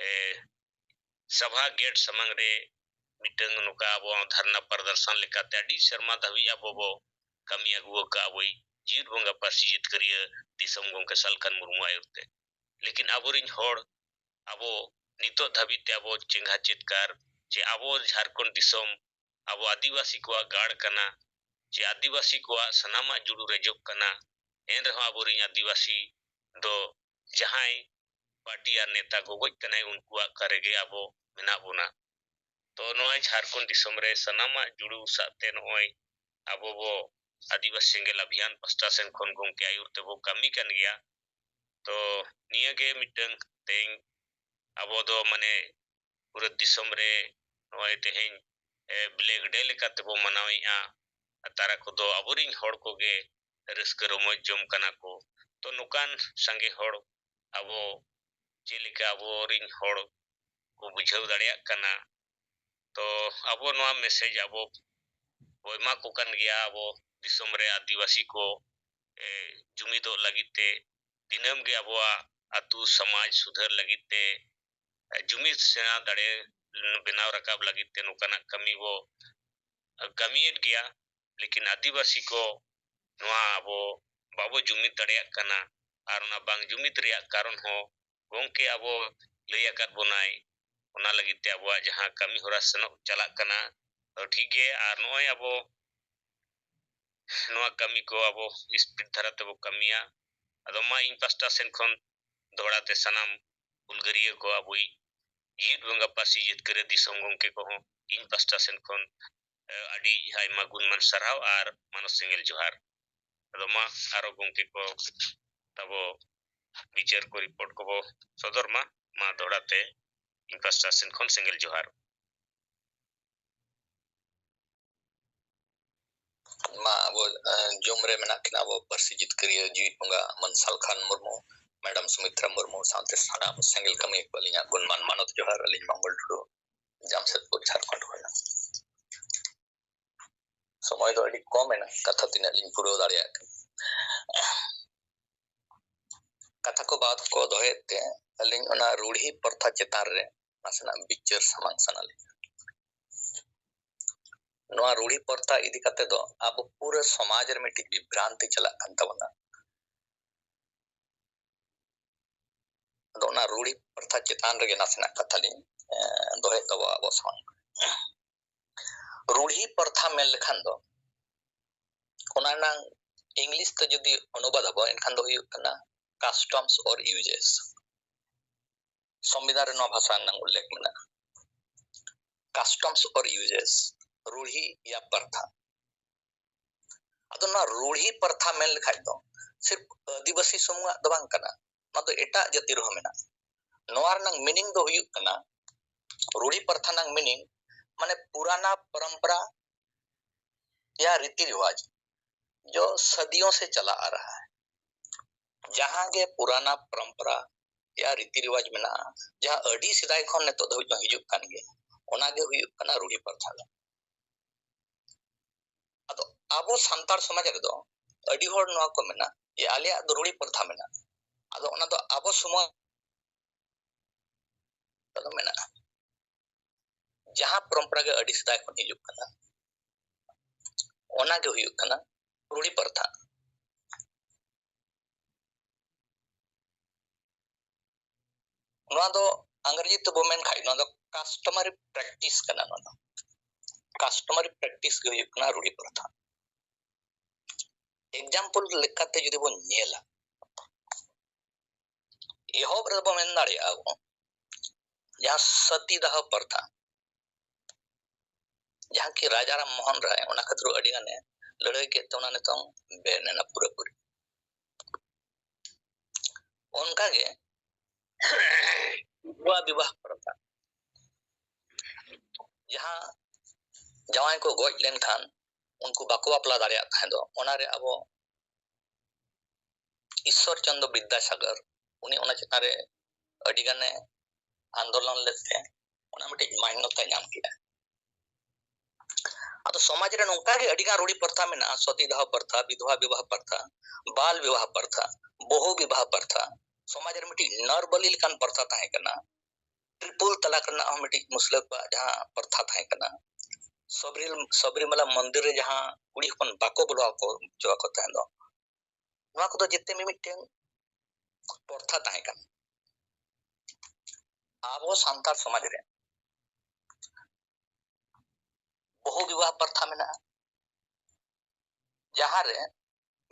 ᱮ, ᱥᱚᱵᱷᱟ ᱜᱮᱴ ᱥᱟᱢᱟᱝ ᱨᱮ ᱢᱤᱫᱴᱟᱝ ᱱᱚᱝᱠᱟ ᱟᱵᱚ ᱫᱷᱟᱨᱱᱟ ᱯᱨᱚᱫᱚᱨᱥᱚᱱ ᱞᱮᱠᱟᱛᱮ ᱟᱹᱰᱤ ᱥᱮᱨᱢᱟ ᱫᱷᱟᱹᱵᱤᱡ ᱟᱵᱚ ᱵᱚ ᱠᱟᱹᱢᱤ ᱟᱹᱜᱩ ᱟᱠᱟᱫ ᱟᱵᱚᱭᱤᱡ ᱡᱤᱭᱤᱫ ᱵᱚᱸᱜᱟ ᱯᱟᱹᱨᱥᱤ ᱡᱤᱛᱠᱟᱹᱨᱤᱭᱟᱹ ᱫᱤᱥᱚᱢ ᱜᱚᱢᱠᱮ ᱥᱟᱞᱠᱷᱟᱱ ᱢᱩᱨᱢᱩ ᱟᱭᱩᱨ ᱛᱮ᱾ ᱞᱮᱠᱤᱱ ᱟᱵᱚᱨᱤᱧ ᱦᱚᱲ ᱟᱵᱚ ᱱᱤᱛᱚᱜ ᱫᱷᱟᱹᱵᱤᱡ ᱛᱮ ᱟᱵᱚ ᱪᱮᱸᱜᱷᱟ ᱪᱮᱫᱠᱟᱨ ᱡᱮ ᱟᱵᱚ ᱡᱷᱟᱲᱠᱷᱚᱸᱰ ᱫᱤᱥᱚᱢ ᱟᱵᱚ ᱟᱹᱫᱤᱵᱟᱹᱥᱤ ᱠᱚᱣᱟᱜ ᱜᱟᱲ ᱠᱟᱱᱟ, ᱡᱮ ᱟᱹᱫᱤᱵᱟᱹᱥᱤ ᱠᱚᱣᱟᱜ ᱥᱟᱱᱟᱢᱟᱜ ᱡᱩᱲᱩ ᱨᱮᱡᱚᱜ ᱠᱟᱱᱟ, ᱮᱱ ᱨᱮᱦᱚᱸ ᱟᱵᱚᱨᱤᱧ ᱟᱹᱫᱤᱵᱟᱹᱥᱤ ᱫᱚ ᱡᱟᱦᱟᱸᱭ ᱯᱟᱨᱴᱤ ᱟᱨ ᱱᱮᱛᱟ ᱜᱚᱜᱚᱡ ᱠᱟᱱᱟᱭ, ᱩᱱᱠᱩᱣᱟᱜ ᱠᱟᱨᱮ ᱜᱮ ᱟᱵᱚ ᱢᱮᱱᱟᱜ ᱵᱚᱱᱟ᱾ ᱛᱚ ᱱᱚᱜᱼᱚᱭ ᱡᱷᱟᱲᱠᱷᱚᱸᱰ ᱫᱤᱥᱚᱢ ᱨᱮ ᱥᱟᱱᱟᱢᱟᱜ ᱡᱩᱲᱩ ᱥᱟᱶᱛᱮ ᱱᱚᱜᱼᱚᱭ ᱟᱵᱚ ᱵᱚ ᱟᱹᱫᱤᱵᱟᱹᱥᱤ ᱥᱮᱸᱜᱮᱞ ᱚᱵᱷᱤᱭᱟᱱ ᱯᱟᱥᱴᱟ ᱥᱮᱱ ᱠᱷᱚᱱ ᱜᱚᱢᱠᱮ ᱟᱹᱭᱩᱨ ᱛᱮᱵᱚ ᱠᱟᱹᱢᱤ ᱠᱟᱱ ᱜᱮᱭᱟ᱾ ᱛᱚ ᱱᱤᱭᱟᱹᱜᱮ ᱢᱤᱫᱴᱟᱝ ᱛᱮᱦᱮᱧ ᱟᱵᱚ ᱫᱚ ᱢᱟᱱᱮ ᱯᱩᱨᱟᱹ ᱫᱤᱥᱚᱢ ᱨᱮ ᱱᱚᱜᱼᱚᱭ ᱛᱮᱦᱮᱧ, ᱮ, ᱵᱞᱮᱠ ᱰᱮ ᱞᱮᱠᱟ ᱛᱮᱵᱚ ᱢᱟᱱᱟᱣᱮᱫᱼᱟ᱾ ᱟᱨ ᱛᱟᱨᱟ ᱠᱚᱫᱚ ᱟᱵᱚᱨᱤᱧ ᱦᱚᱲ ᱠᱚᱜᱮ ᱨᱟᱹᱥᱠᱟᱹ ᱨᱚᱢᱚᱡ ᱡᱚᱝ ᱠᱟᱱᱟ ᱠᱚ᱾ ᱛᱚ ᱱᱚᱝᱠᱟᱱ ᱥᱟᱸᱜᱮ ᱦᱚᱲ ᱟᱵᱚ ᱪᱮᱫ ᱞᱮᱠᱟ ᱟᱵᱚᱨᱤᱧ ᱦᱚᱲ ᱠᱚ ᱵᱩᱡᱷᱟᱹᱣ ᱫᱟᱲᱮᱭᱟᱜ ᱠᱟᱱᱟ᱾ ᱛᱚ ᱟᱵᱚ ᱱᱚᱣᱟ ᱢᱮᱥᱮᱡᱽ ᱟᱵᱚ ᱵᱚ ᱮᱢᱟ ᱠᱚ ᱠᱟᱱ ᱜᱮᱭᱟ, ᱟᱵᱚ ᱫᱤᱥᱚᱢ ᱨᱮ ᱟᱹᱫᱤᱵᱟᱹᱥᱤ ᱠᱚ, ᱮ, ᱡᱩᱢᱤᱫᱚᱜ ᱞᱟᱹᱜᱤᱫ ᱛᱮ, ᱫᱤᱱᱟᱹᱢ ᱜᱮ ᱟᱵᱚᱣᱟᱜ ᱟᱹᱛᱩ ᱥᱚᱢᱟᱡᱽ ᱥᱩᱫᱷᱟᱹᱨ ᱞᱟᱹᱜᱤᱫ ᱛᱮ, ᱮ, ᱡᱩᱢᱤᱫ ᱥᱮᱬᱟ ᱫᱟᱲᱮ ᱵᱮᱱᱟᱣ ᱨᱟᱠᱟᱵ ᱞᱟᱹᱜᱤᱫ ᱛᱮ ᱱᱚᱝᱠᱟᱱᱟᱜ ᱠᱟᱹᱢᱤ ᱵᱚ ᱠᱟᱹᱢᱤᱭᱮᱫ ᱜᱮᱭᱟ᱾ ᱞᱮᱠᱤᱱ ᱟᱹᱫᱤᱵᱟᱹᱥᱤ ᱠᱚ ᱱᱚᱣᱟ ᱟᱵᱚ ᱵᱟᱵᱚ ᱡᱩᱢᱤᱫ ᱫᱟᱲᱮᱭᱟᱜ ᱠᱟᱱᱟ᱾ ᱟᱨ ᱚᱱᱟ ᱵᱟᱝ ᱡᱩᱢᱤᱫ ᱨᱮᱭᱟᱜ ᱠᱟᱨᱚᱱ ᱦᱚᱸ ᱜᱚᱢᱠᱮ ᱟᱵᱚ ᱞᱟᱹᱭ ᱟᱠᱟᱫ ᱵᱚᱱᱟᱭ, ᱚᱱᱟ ᱞᱟᱹᱜᱤᱫ ᱛᱮ ᱟᱵᱚᱣᱟᱜ ᱡᱟᱦᱟᱸ ᱠᱟᱹᱢᱤ ᱦᱚᱨᱟ ᱥᱮᱱᱚᱜ ᱪᱟᱞᱟᱜ ᱠᱟᱱᱟ, ᱴᱷᱤᱠ ᱜᱮ᱾ ᱟᱨ ᱱᱚᱜᱼᱚᱭ ᱟᱵᱚ ᱱᱚᱣᱟ ᱠᱟᱹᱢᱤ ᱠᱚ ᱟᱵᱚ ᱥᱯᱤᱰ ᱫᱷᱟᱨᱟ ᱛᱮᱵᱚ ᱠᱟᱹᱢᱤᱭᱟ᱾ ᱟᱫᱚ ᱢᱟ ᱤᱧ ᱯᱟᱥᱴᱟ ᱥᱮᱱ ᱠᱷᱚᱱ ᱫᱚᱦᱲᱟ ᱛᱮ ᱥᱟᱱᱟᱢ ᱦᱩᱞᱜᱟᱹᱨᱤᱭᱟᱹ ᱠᱚ, ᱟᱵᱚᱭᱤᱡ ᱡᱤᱭᱤᱫ ᱵᱚᱸᱜᱟ ᱯᱟᱹᱨᱥᱤ ᱡᱤᱛᱠᱟᱹᱨᱤᱭᱟᱹ ᱫᱤᱥᱚᱢ ᱜᱚᱢᱠᱮ ᱠᱚᱦᱚᱸ ᱤᱧ ᱯᱟᱥᱴᱟ ᱥᱮᱱ ᱠᱷᱚᱱ, ᱮ, ᱟᱹᱰᱤ ᱟᱭᱢᱟ ᱜᱩᱱ ᱢᱟᱱ ᱥᱟᱨᱦᱟᱣ ᱟᱨ ᱢᱟᱱᱚᱛ ᱥᱮᱸᱜᱮᱞ ᱡᱚᱦᱟᱨ᱾ ᱟᱫᱚ ᱢᱟ ᱟᱨᱚ ᱜᱚᱢᱠᱮ ᱠᱚ ᱛᱟᱵᱚ ᱵᱤᱪᱟᱹᱨ ᱠᱚ ᱨᱤᱯᱳᱨᱴ ᱠᱚᱵᱚ ᱥᱚᱫᱚᱨ ᱢᱟ᱾ ᱢᱟ ᱫᱚᱦᱲᱟ ᱛᱮ ᱤᱧ ᱯᱟᱥᱴᱟ ᱥᱮᱱ ᱠᱷᱚᱱ ᱥᱮᱸᱜᱮᱞ ᱡᱚᱦᱟᱨ᱾ ᱢᱟ ᱟᱵᱚ, ᱮ, ᱡᱚᱢ ᱨᱮ ᱢᱮᱱᱟᱜ ᱠᱤᱱᱟ ᱟᱵᱚ ᱯᱟᱹᱨᱥᱤ ᱡᱤᱛᱠᱟᱹᱨᱤᱭᱟᱹ ᱡᱤᱣᱤ ᱵᱚᱸᱜᱟ ᱢᱟᱹᱱ ᱥᱟᱞᱠᱷᱟᱱ ᱢᱩᱨᱢᱩ, ᱢᱮᱰᱟᱢ ᱥᱩᱢᱤᱛᱨᱟ ᱢᱩᱨᱢᱩ ᱥᱟᱶᱛᱮ ᱥᱟᱱᱟᱢ ᱥᱮᱸᱜᱮᱞ ᱠᱟᱹᱢᱤ ᱠᱚ ᱟᱹᱞᱤᱧᱟᱜ ᱜᱩᱱᱢᱟᱱ ᱢᱟᱱᱚᱛ ᱡᱚᱦᱟᱨ᱾ ᱟᱹᱞᱤᱧ ᱢᱚᱝᱜᱚᱞ ᱴᱩᱰᱩ, ᱡᱟᱢᱥᱮᱫᱽᱯᱩᱨ, ᱡᱷᱟᱲᱠᱷᱚᱸᱰ ᱠᱷᱚᱱᱟᱜ᱾ ᱥᱚᱢᱚᱭ ᱫᱚ ᱟᱹᱰᱤ ᱠᱚᱢ ᱮᱱᱟ, ᱠᱟᱛᱷᱟ ᱛᱤᱱᱟᱹᱜ ᱞᱤᱧ ᱯᱩᱨᱟᱹᱣ ᱫᱟᱲᱮᱭᱟᱜ ᱠᱟᱱᱟ᱾ ᱠᱟᱛᱷᱟ ᱠᱚ ᱵᱟᱫ ᱠᱚ ᱫᱚᱦᱚᱭᱮᱫ ᱛᱮ ᱟᱹᱞᱤᱧ ᱚᱱᱟ ᱨᱩᱲᱦᱤ ᱯᱨᱚᱛᱷᱟ ᱪᱮᱛᱟᱱ ᱨᱮ ᱱᱟᱥᱮᱱᱟᱜ ᱵᱤᱪᱟᱹᱨ ᱥᱟᱢᱟᱝ ᱥᱟᱱᱟ ᱞᱤᱧᱟ᱾ ᱱᱚᱣᱟ ᱨᱩᱲᱦᱤ ᱯᱨᱚᱛᱷᱟ ᱤᱫᱤ ᱠᱟᱛᱮ ᱫᱚ ᱟᱵᱚ ᱯᱩᱨᱟᱹ ᱥᱚᱢᱟᱡᱽ ᱨᱮ ᱢᱤᱫᱴᱤᱡ ᱵᱤᱵᱷᱨᱟᱱᱛᱤ ᱪᱟᱞᱟᱜ ᱠᱟᱱ ᱛᱟᱵᱚᱱᱟ᱾ ᱟᱫᱚ ᱚᱱᱟ ᱨᱩᱲᱦᱤ ᱯᱨᱚᱛᱷᱟ ᱪᱮᱛᱟᱱ ᱨᱮᱜᱮ ᱱᱟᱥᱮᱱᱟᱜ ᱠᱟᱛᱷᱟ ᱞᱤᱧ, ᱮ, ᱫᱚᱦᱚᱭᱮᱫ ᱛᱟᱵᱚ ᱟᱵᱚ ᱥᱟᱶ᱾ ᱨᱩᱲᱦᱤ ᱯᱨᱚᱛᱷᱟ ᱢᱮᱱ ᱞᱮᱠᱷᱟᱱ ᱫᱚ ᱚᱱᱟ ᱨᱮᱱᱟᱝ ᱤᱝᱞᱤᱥ ᱛᱮ ᱡᱩᱫᱤ ᱚᱱᱩᱵᱟᱫ ᱟᱵᱚ, ᱮᱱᱠᱷᱟᱱ ᱫᱚ ᱦᱩᱭᱩᱜ ᱠᱟᱱᱟ customs or uses᱾ ᱥᱚᱝᱵᱤᱫᱷᱟᱱ ᱨᱮ ᱱᱚᱣᱟ ᱵᱷᱟᱥᱟ ᱨᱮᱱᱟᱝ ᱩᱞᱞᱮᱠᱷ ᱢᱮᱱᱟᱜᱼᱟ, customs or uses, ᱨᱩᱲᱦᱤ ᱭᱟ ᱯᱨᱚᱛᱷᱟ᱾ ᱟᱫᱚ ᱱᱚᱣᱟ ᱨᱩᱲᱦᱤ ᱯᱨᱚᱛᱷᱟ ᱢᱮᱱ ᱞᱮᱠᱷᱟᱡ ᱫᱚ ᱥᱤᱨᱯ ᱟᱹᱫᱤᱵᱟᱹᱥᱤ ᱥᱩᱢᱩᱝᱟᱜ ᱫᱚ ᱵᱟᱝ ᱠᱟᱱᱟ, ᱱᱚᱣᱟ ᱫᱚ ᱮᱴᱟᱜ ᱡᱟᱹᱛᱤ ᱨᱮᱦᱚᱸ ᱢᱮᱱᱟᱜᱼᱟ᱾ ᱱᱚᱣᱟ ᱨᱮᱱᱟᱝ meaning ᱫᱚ ᱦᱩᱭᱩᱜ ᱠᱟᱱᱟ, ᱨᱩᱲᱦᱤ ᱯᱨᱚᱛᱷᱟ ᱨᱮᱱᱟᱝ meaning ᱢᱟᱱᱮ ᱯᱩᱨᱟᱱᱟ ᱯᱚᱨᱚᱢᱯᱚᱨᱟ ᱭᱟ ᱨᱤᱛᱤ ᱨᱤᱣᱟᱡᱽ ᱡᱚ ᱥᱟᱫᱤᱭᱚ ᱥᱮ ᱪᱟᱞᱟ ᱟ ᱨᱟᱦᱟ ᱦᱟᱭ᱾ ᱡᱟᱦᱟᱸ ᱜᱮ ᱯᱩᱨᱟᱱᱟ ᱯᱚᱨᱚᱢᱯᱚᱨᱟ ᱭᱟ ᱨᱤᱛᱤ ᱨᱤᱣᱟᱡᱽ ᱢᱮᱱᱟᱜᱼᱟ, ᱡᱟᱦᱟᱸ ᱟᱹᱰᱤ ᱥᱮᱫᱟᱭ ᱠᱷᱚᱱ ᱱᱤᱛᱚᱜ ᱫᱷᱟᱹᱵᱤᱡ ᱦᱚᱸ ᱦᱤᱡᱩᱜ ᱠᱟᱱ ᱜᱮᱭᱟ, ᱚᱱᱟ ᱜᱮ ᱦᱩᱭᱩᱜ ᱠᱟᱱᱟ ᱨᱩᱲᱦᱤ ᱯᱨᱚᱛᱷᱟ ᱫᱚ᱾ ᱟᱫᱚ ᱟᱵᱚ ᱥᱟᱱᱛᱟᱲ ᱥᱚᱢᱟᱡᱽ ᱨᱮᱫᱚ ᱟᱹᱰᱤ ᱦᱚᱲ ᱱᱚᱣᱟ ᱠᱚ ᱢᱮᱱᱟ ᱡᱮ ᱟᱞᱮᱭᱟᱜ ᱫᱚ ᱨᱩᱲᱦᱤ ᱯᱨᱚᱛᱷᱟ ᱢᱮᱱᱟᱜᱼᱟ᱾ ᱟᱫᱚ ᱚᱱᱟ ᱫᱚ ᱟᱵᱚ ᱥᱚᱢᱟᱡᱽ ᱨᱮᱫᱚ ᱢᱮᱱᱟᱜᱼᱟ, ᱡᱟᱦᱟᱸ ᱯᱚᱨᱚᱢᱯᱚᱨᱟ ᱜᱮ ᱟᱹᱰᱤ ᱥᱮᱫᱟᱭ ᱠᱷᱚᱱ ᱦᱤᱡᱩᱜ ᱠᱟᱱᱟ, ᱚᱱᱟ ᱜᱮ ᱦᱩᱭᱩᱜ ᱠᱟᱱᱟ ᱨᱩᱲᱦᱤ ᱯᱨᱚᱛᱷᱟ᱾ ᱱᱚᱣᱟ ᱫᱚ ᱟᱝᱨᱮᱡᱤ ᱛᱮᱵᱚ ᱢᱮᱱ ᱠᱷᱟᱡ, ᱱᱚᱣᱟ ᱫᱚ customary practice ᱠᱟᱱᱟ᱾ ᱱᱚᱣᱟ ᱫᱚ customary practice ᱜᱮ ᱦᱩᱭᱩᱜ ᱠᱟᱱᱟ ᱨᱩᱲᱦᱤ ᱯᱨᱚᱛᱷᱟ᱾ Example ᱞᱮᱠᱟᱛᱮ ᱡᱩᱫᱤ ᱵᱚᱱ ᱧᱮᱞᱟ, ᱮᱦᱚᱵ ᱨᱮᱵᱚ ᱢᱮᱱ ᱫᱟᱲᱮᱭᱟᱜᱼᱟ ᱵᱚᱱ, ᱡᱟᱦᱟᱸ ᱥᱟᱛᱤ ᱫᱟᱦᱚ ᱯᱨᱚᱛᱷᱟ, ᱡᱟᱦᱟᱸ ᱠᱤ ᱨᱟᱡᱟ ᱨᱟᱢ ᱢᱳᱦᱚᱱ ᱨᱟᱭ ᱚᱱᱟ ᱠᱷᱟᱹᱛᱤᱨ ᱟᱹᱰᱤ ᱜᱟᱱᱮ ᱞᱟᱹᱲᱦᱟᱹᱭ ᱠᱮᱫ ᱛᱮ ᱚᱱᱟ ᱱᱤᱛᱚᱝ ᱵᱮᱱ ᱮᱱᱟ ᱯᱩᱨᱟᱹᱯᱩᱨᱤ᱾ ᱚᱱᱠᱟᱜᱮ ᱵᱤᱫᱷᱚᱵᱟ ᱵᱤᱵᱟᱦ ᱯᱨᱚᱛᱷᱟ, ᱡᱟᱦᱟᱸ ᱡᱟᱶᱟᱭ ᱠᱚ ᱜᱚᱡ ᱞᱮᱱᱠᱷᱟᱱ ᱩᱱᱠᱩ ᱵᱟᱠᱚ ᱵᱟᱯᱞᱟ ᱫᱟᱲᱮᱭᱟᱜ ᱛᱟᱦᱮᱸ ᱫᱚ, ᱚᱱᱟᱨᱮ ᱟᱵᱚ ᱤᱥᱥᱚᱨ ᱪᱚᱱᱫᱨᱚ ᱵᱤᱫᱽᱫᱟᱥᱟᱜᱚᱨ, ᱩᱱᱤ ᱚᱱᱟ ᱪᱮᱛᱟᱱ ᱨᱮ ᱟᱹᱰᱤ ᱜᱟᱱᱮ ᱟᱱᱫᱳᱞᱚᱱ ᱞᱮᱫ ᱛᱮ ᱚᱱᱟ ᱢᱤᱫᱴᱤᱡ ᱢᱟᱱᱱᱚᱛᱟᱭ ᱧᱟᱢ ᱠᱮᱫᱟ᱾ ᱟᱫᱚ ᱥᱚᱢᱟᱡᱽ ᱨᱮ ᱱᱚᱝᱠᱟ ᱜᱮ ᱟᱹᱰᱤ ᱜᱟᱱ ᱨᱩᱲᱤ ᱯᱨᱚᱛᱷᱟ ᱢᱮᱱᱟᱜᱼᱟ, ᱥᱚᱛᱤ ᱫᱟᱦᱚ ᱯᱨᱚᱛᱷᱟ, ᱵᱤᱫᱷᱚᱵᱟ ᱵᱤᱵᱟᱦ ᱯᱨᱚᱛᱷᱟ, ᱵᱟᱞ ᱵᱤᱵᱟᱦ ᱯᱨᱚᱛᱷᱟ, ᱵᱚᱦᱩ ᱵᱤᱵᱟᱦ ᱯᱨᱚᱛᱷᱟ᱾ ᱥᱚᱢᱟᱡᱽ ᱨᱮ ᱢᱤᱫᱴᱤᱡ ᱱᱟᱨᱵᱟᱞᱤ ᱞᱮᱠᱟᱱ ᱯᱨᱚᱛᱷᱟ ᱛᱟᱦᱮᱸ ᱠᱟᱱᱟ᱾ ᱴᱨᱤᱯᱩᱞ ᱛᱟᱞᱟᱠ ᱨᱮᱱᱟᱜ ᱦᱚᱸ ᱢᱤᱫᱴᱤᱡ ᱢᱩᱥᱞᱟᱹ ᱠᱚᱣᱟᱜ ᱡᱟᱦᱟᱸ ᱯᱨᱚᱛᱷᱟ ᱛᱟᱦᱮᱸ ᱠᱟᱱᱟ, ᱥᱚᱵᱨᱤ ᱥᱚᱵᱨᱤᱢᱟᱞᱟ ᱢᱚᱱᱫᱤᱨ ᱨᱮ ᱡᱟᱦᱟᱸ ᱠᱩᱲᱤ ᱦᱚᱯᱚᱱ ᱵᱟᱠᱚ ᱵᱚᱞᱚ ᱟᱠᱚ ᱦᱚᱪᱚ ᱟᱠᱚ ᱛᱟᱦᱮᱸ ᱫᱚ, ᱱᱚᱣᱟ ᱠᱚᱫᱚ ᱡᱮᱛᱮ ᱢᱤᱢᱤᱫᱴᱮᱱ ᱯᱨᱚᱛᱷᱟ ᱛᱟᱦᱮᱸ ᱠᱟᱱᱟ᱾ ᱟᱵᱚ ᱥᱟᱱᱛᱟᱲ ᱥᱚᱢᱟᱡᱽ ᱨᱮ ᱵᱚᱦᱩ ᱵᱤᱵᱟᱦ ᱯᱨᱚᱛᱷᱟ ᱢᱮᱱᱟᱜᱼᱟ, ᱡᱟᱦᱟᱸ ᱨᱮ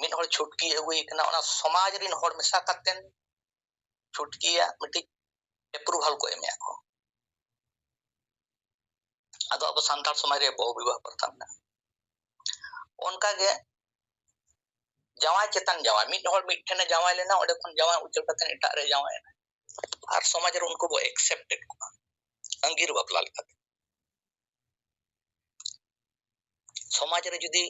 ᱢᱤᱫ ᱦᱚᱲ ᱪᱷᱩᱴᱠᱤ ᱟᱹᱜᱩᱭᱮ ᱠᱟᱱᱟ, ᱚᱱᱟ ᱥᱚᱢᱟᱡᱽ ᱨᱤᱱ ᱦᱚᱲ ᱢᱮᱥᱟ ᱠᱟᱛᱮᱱ ᱪᱷᱩᱴᱠᱤᱭᱟᱜ ᱢᱤᱫᱴᱤᱡ approval ᱠᱚ ᱮᱢᱮᱜᱼᱟ ᱠᱚ᱾ ᱟᱫᱚ ᱟᱵᱚ ᱥᱟᱱᱛᱟᱲ ᱥᱚᱢᱟᱡᱽ ᱨᱮ ᱵᱚᱦᱩ ᱵᱤᱵᱟᱦ ᱯᱨᱚᱛᱷᱟ ᱢᱮᱱᱟᱜᱼᱟ᱾ ᱚᱱᱠᱟᱜᱮ ᱡᱟᱶᱟᱭ ᱪᱮᱛᱟᱱ ᱡᱟᱶᱟᱭ, ᱢᱤᱫ ᱦᱚᱲ ᱢᱤᱫ ᱴᱷᱮᱱᱮ ᱡᱟᱶᱟᱭ ᱞᱮᱱᱟ, ᱚᱸᱰᱮ ᱠᱷᱚᱱ ᱡᱟᱶᱟᱭ ᱩᱪᱟᱹᱲ ᱠᱟᱛᱮ ᱮᱴᱟᱜ ᱨᱮ ᱡᱟᱶᱟᱭ ᱮᱱᱟ, ᱟᱨ ᱥᱚᱢᱟᱡᱽ ᱨᱮ ᱩᱱᱠᱩ ᱵᱚ accept ᱮᱫ ᱠᱚᱣᱟ ᱟᱸᱜᱤᱨ ᱵᱟᱯᱞᱟ ᱞᱮᱠᱟᱛᱮ᱾ ᱥᱚᱢᱟᱡᱽ ᱨᱮ ᱡᱩᱫᱤ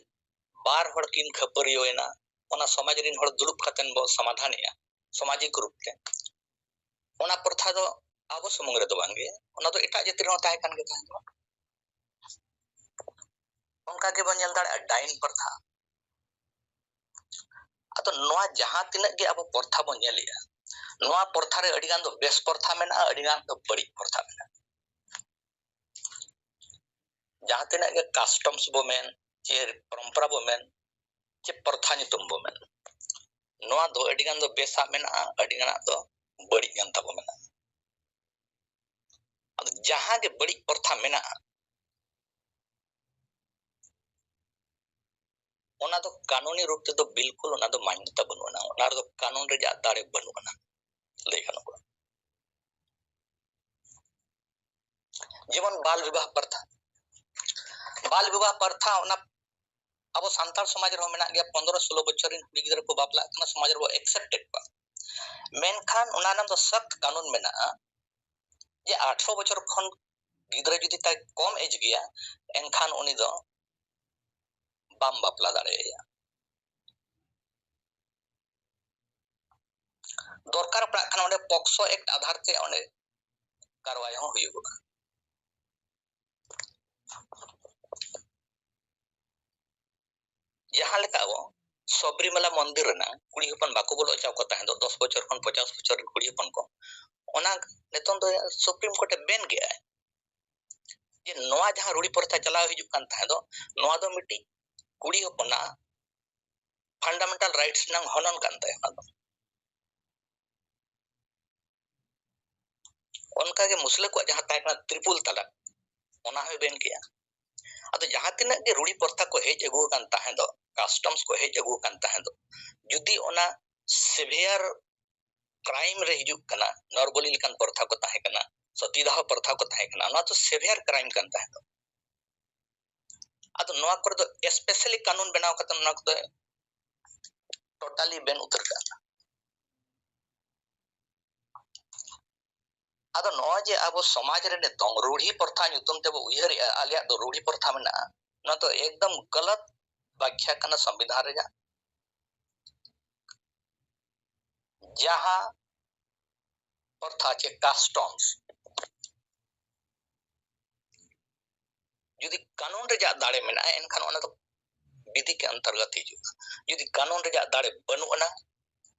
ᱵᱟᱨ ᱦᱚᱲ ᱠᱤᱱ ᱠᱷᱟᱹᱯᱟᱹᱨᱤᱭᱟᱹᱣ ᱮᱱᱟ, ᱚᱱᱟ ᱥᱚᱢᱟᱡᱽ ᱨᱤᱱ ᱦᱚᱲ ᱫᱩᱲᱩᱵ ᱠᱟᱛᱮᱱ ᱵᱚ ᱥᱚᱢᱟᱫᱷᱟᱱᱮᱜᱼᱟ ᱥᱟᱢᱟᱡᱤᱠ ᱨᱩᱯ ᱛᱮ᱾ ᱚᱱᱟ ᱯᱨᱚᱛᱷᱟ ᱫᱚ ᱟᱵᱚ ᱥᱩᱢᱩᱝ ᱨᱮᱫᱚ ᱵᱟᱝᱜᱮ, ᱚᱱᱟ ᱫᱚ ᱮᱴᱟᱜ ᱡᱟᱹᱛᱤ ᱨᱮᱦᱚᱸ ᱛᱟᱦᱮᱸ ᱠᱟᱱ ᱜᱮ ᱛᱟᱦᱮᱸ ᱠᱟᱱᱟ᱾ ᱚᱱᱠᱟ ᱜᱮᱵᱚᱱ ᱧᱮᱞ ᱫᱟᱲᱮᱭᱟᱜᱼᱟ ᱰᱟᱭᱤᱱ ᱯᱨᱚᱛᱷᱟ᱾ ᱟᱫᱚ ᱱᱚᱣᱟ ᱡᱟᱦᱟᱸ ᱛᱤᱱᱟᱹᱜ ᱜᱮ ᱟᱵᱚ ᱯᱨᱚᱛᱷᱟ ᱵᱚᱱ ᱧᱮᱞᱮᱜᱼᱟ, ᱱᱚᱣᱟ ᱯᱨᱚᱛᱷᱟ ᱨᱮ ᱟᱹᱰᱤ ᱜᱟᱱ ᱫᱚ ᱵᱮᱥ ᱯᱨᱚᱛᱷᱟ ᱢᱮᱱᱟᱜᱼᱟ, ᱟᱹᱰᱤ ᱜᱟᱱ ᱫᱚ ᱵᱟᱹᱲᱤᱡ ᱯᱨᱚᱛᱷᱟ ᱢᱮᱱᱟᱜᱼᱟ᱾ ᱡᱟᱦᱟᱸ ᱛᱤᱱᱟᱹᱜ ᱜᱮ customs ᱵᱚ ᱢᱮᱱ, ᱪᱮ ᱯᱚᱨᱚᱢᱯᱚᱨᱟ ᱵᱚ ᱢᱮᱱ, ᱪᱮ ᱯᱨᱚᱛᱷᱟ ᱧᱩᱛᱩᱢ ᱵᱚ ᱢᱮᱱ, ᱱᱚᱣᱟ ᱫᱚ ᱟᱹᱰᱤ ᱜᱟᱱ ᱫᱚ ᱵᱮᱥᱟᱜ ᱢᱮᱱᱟᱜᱼᱟ, ᱟᱹᱰᱤ ᱜᱟᱱᱟᱜ ᱫᱚ ᱵᱟᱹᱲᱤᱡ ᱜᱟᱱ ᱛᱟᱵᱚ ᱢᱮᱱᱟᱜᱼᱟ᱾ ᱟᱫᱚ ᱡᱟᱦᱟᱸ ᱜᱮ ᱵᱟᱹᱲᱤᱡ ᱯᱨᱚᱛᱷᱟ ᱢᱮᱱᱟᱜᱼᱟ, ᱚᱱᱟ ᱫᱚ ᱠᱟᱹᱱᱩᱱᱤ ᱨᱩᱯ ᱛᱮᱫᱚ ᱵᱤᱞᱠᱩᱞ ᱚᱱᱟ ᱫᱚ ᱢᱟᱱᱱᱚᱛᱟ ᱵᱟᱹᱱᱩᱜ ᱟᱱᱟ, ᱚᱱᱟ ᱨᱮᱫᱚ ᱠᱟᱹᱱᱩᱱ ᱨᱮᱭᱟᱜ ᱫᱟᱲᱮ ᱵᱟᱹᱱᱩᱜ ᱟᱱᱟ, ᱞᱟᱹᱭ ᱜᱟᱱᱚᱜᱼᱟ᱾ ᱡᱮᱢᱚᱱ ᱵᱟᱞ ᱵᱤᱵᱟᱦ ᱯᱨᱚᱛᱷᱟ, ᱵᱟᱞ ᱵᱤᱵᱟᱦ ᱯᱨᱚᱛᱷᱟ ᱚᱱᱟ ᱟᱵᱚ ᱥᱟᱱᱛᱟᱲ ᱥᱚᱢᱟᱡᱽ ᱨᱮᱦᱚᱸ ᱢᱮᱱᱟᱜ ᱜᱮᱭᱟ᱾ ᱯᱚᱱᱫᱽᱨᱚ ᱥᱳᱞᱳ ᱵᱚᱪᱷᱚᱨ ᱨᱮᱱ ᱠᱩᱲᱤ ᱜᱤᱫᱽᱨᱟᱹ ᱠᱚ ᱵᱟᱯᱞᱟᱜ ᱠᱟᱱᱟ, ᱥᱚᱢᱟᱡᱽ ᱨᱮᱵᱚ accept ᱮᱫ ᱠᱚᱣᱟ, ᱢᱮᱱᱠᱷᱟᱱ ᱚᱱᱟ ᱨᱮᱱᱟᱜ ᱫᱚ ᱥᱚᱠᱛ ᱠᱟᱹᱱᱩᱱ ᱢᱮᱱᱟᱜᱼᱟ ᱡᱮ ᱟᱴᱷᱨᱚ ᱵᱚᱪᱷᱚᱨ ᱠᱷᱚᱱ ᱜᱤᱫᱽᱨᱟᱹ ᱡᱩᱫᱤ ᱛᱟᱭ ᱠᱚᱢ age ᱜᱮᱭᱟ, ᱮᱱᱠᱷᱟᱱ ᱩᱱᱤ ᱫᱚ ᱵᱟᱢ ᱵᱟᱯᱞᱟ ᱫᱟᱲᱮᱭᱟᱭᱟ᱾ ᱫᱚᱨᱠᱟᱨ ᱯᱟᱲᱟᱜ ᱠᱷᱟᱱ ᱚᱸᱰᱮ POCSO Act ᱟᱫᱷᱟᱨ ᱛᱮ ᱚᱸᱰᱮ ᱠᱟᱨᱣᱟᱭ ᱦᱚᱸ ᱦᱩᱭᱩᱜᱼᱟ᱾ ᱡᱟᱦᱟᱸ ᱞᱮᱠᱟ ᱟᱵᱚ ᱥᱚᱵᱨᱤᱢᱟᱞᱟ ᱢᱚᱱᱫᱤᱨ ᱨᱮᱱᱟᱜ ᱠᱩᱲᱤ ᱦᱚᱯᱚᱱ ᱵᱟᱠᱚ ᱵᱚᱞᱚ ᱦᱚᱪᱚ ᱟᱠᱚ ᱛᱟᱦᱮᱸ ᱫᱚ, ᱫᱚᱥ ᱵᱚᱪᱷᱚᱨ ᱠᱷᱚᱱ ᱯᱚᱧᱪᱟᱥ ᱵᱚᱪᱷᱚᱨ ᱨᱮᱱ ᱠᱩᱲᱤ ᱦᱚᱯᱚᱱ ᱠᱚ, ᱚᱱᱟ ᱱᱤᱛᱚᱝ ᱫᱚ Supreme Court ᱮ ban ᱠᱮᱜᱼᱟᱭ᱾ ᱡᱮ ᱱᱚᱣᱟ ᱡᱟᱦᱟᱸ ᱨᱩᱲᱤ ᱯᱨᱚᱛᱷᱟ ᱪᱟᱞᱟᱣ ᱦᱤᱡᱩᱜ ᱠᱟᱱ ᱛᱟᱦᱮᱸ ᱫᱚ, ᱱᱚᱣᱟ ᱫᱚ ᱢᱤᱫᱴᱤᱡ ᱠᱩᱲᱤ ᱦᱚᱯᱚᱱᱟᱜ fundamental rights ᱨᱮᱱᱟᱜ ᱦᱚᱱᱚᱱ ᱠᱟᱱ ᱛᱟᱭᱟ᱾ ᱚᱱᱟ ᱫᱚ ᱚᱱᱠᱟᱜᱮ ᱢᱩᱥᱞᱟᱹ ᱠᱚᱣᱟᱜ ᱡᱟᱦᱟᱸ ᱛᱟᱦᱮᱸ ᱠᱟᱱᱟ ᱛᱨᱤᱯᱩᱞ ᱛᱟᱞᱟᱠ, ᱚᱱᱟ ᱦᱚᱸᱭ ᱵᱮᱱ ᱠᱮᱜᱼᱟ᱾ ᱟᱫᱚ ᱡᱟᱦᱟᱸ ᱛᱤᱱᱟᱹᱜ ᱜᱮ ᱨᱩᱲᱤ ᱯᱨᱚᱛᱷᱟ ᱠᱚ ᱦᱮᱡ ᱟᱹᱜᱩ ᱟᱠᱟᱱ ᱛᱟᱦᱮᱸ ᱫᱚ, customs ᱠᱚ ᱦᱮᱡ ᱟᱹᱜᱩ ᱟᱠᱟᱱ ᱛᱟᱦᱮᱸ ᱫᱚ, ᱡᱩᱫᱤ ᱚᱱᱟ severe crime ᱨᱮ ᱦᱤᱡᱩᱜ ᱠᱟᱱᱟ, ᱱᱚᱨᱵᱚᱞᱤ ᱞᱮᱠᱟᱱ ᱯᱨᱚᱛᱷᱟ ᱠᱚ ᱛᱟᱦᱮᱸ ᱠᱟᱱᱟ, ᱥᱚᱛᱤᱫᱟᱦᱚ ᱯᱨᱚᱛᱷᱟ ᱠᱚ ᱛᱟᱦᱮᱸ ᱠᱟᱱᱟ, ᱚᱱᱟ ᱫᱚ severe crime ᱠᱟᱱ ᱛᱟᱦᱮᱸ ᱫᱚ᱾ ᱟᱫᱚ ᱱᱚᱣᱟ ᱠᱚᱨᱮ ᱫᱚ specially ᱠᱟᱹᱱᱩᱱ ᱵᱮᱱᱟᱣ ᱠᱟᱛᱮ ᱚᱱᱟ ᱠᱚᱫᱚ totally ᱵᱮᱱ ᱩᱛᱟᱹᱨ ᱠᱟᱜᱼᱟ᱾ ᱟᱫᱚ ᱱᱚᱜᱼᱚᱭ ᱡᱮ ᱟᱵᱚ ᱥᱚᱢᱟᱡᱽ ᱨᱮ ᱱᱤᱛᱚᱝ ᱨᱩᱲᱦᱤ ᱯᱨᱚᱛᱷᱟ ᱧᱩᱛᱩᱢ ᱛᱮᱵᱚ ᱩᱭᱦᱟᱹᱨᱮᱜᱼᱟ, ᱟᱞᱮᱭᱟᱜ ᱫᱚ ᱨᱩᱲᱦᱤ ᱯᱨᱚᱛᱷᱟ ᱢᱮᱱᱟᱜᱼᱟ, ᱱᱚᱣᱟ ᱫᱚ ᱮᱠᱫᱚᱢ ᱜᱟᱞᱟᱛ ᱵᱟᱠᱷᱭᱟ ᱠᱟᱱᱟ ᱥᱚᱝᱵᱤᱫᱷᱟᱱ ᱨᱮᱭᱟᱜ᱾ ᱡᱟᱦᱟᱸ ᱯᱨᱚᱛᱷᱟ ᱪᱮ customs ᱡᱩᱫᱤ ᱠᱟᱹᱱᱩᱱ ᱨᱮᱭᱟᱜ ᱫᱟᱲᱮ ᱢᱮᱱᱟᱜᱼᱟ, ᱮᱱᱠᱷᱟᱱ ᱚᱱᱟ ᱫᱚ ᱵᱤᱫᱷᱤ ᱠᱮ ᱚᱱᱛᱚᱨᱜᱚᱛ ᱦᱤᱡᱩᱜᱼᱟ᱾ ᱡᱩᱫᱤ ᱠᱟᱹᱱᱩᱱ ᱨᱮᱭᱟᱜ ᱫᱟᱲᱮ ᱵᱟᱹᱱᱩᱜ ᱟᱱᱟ,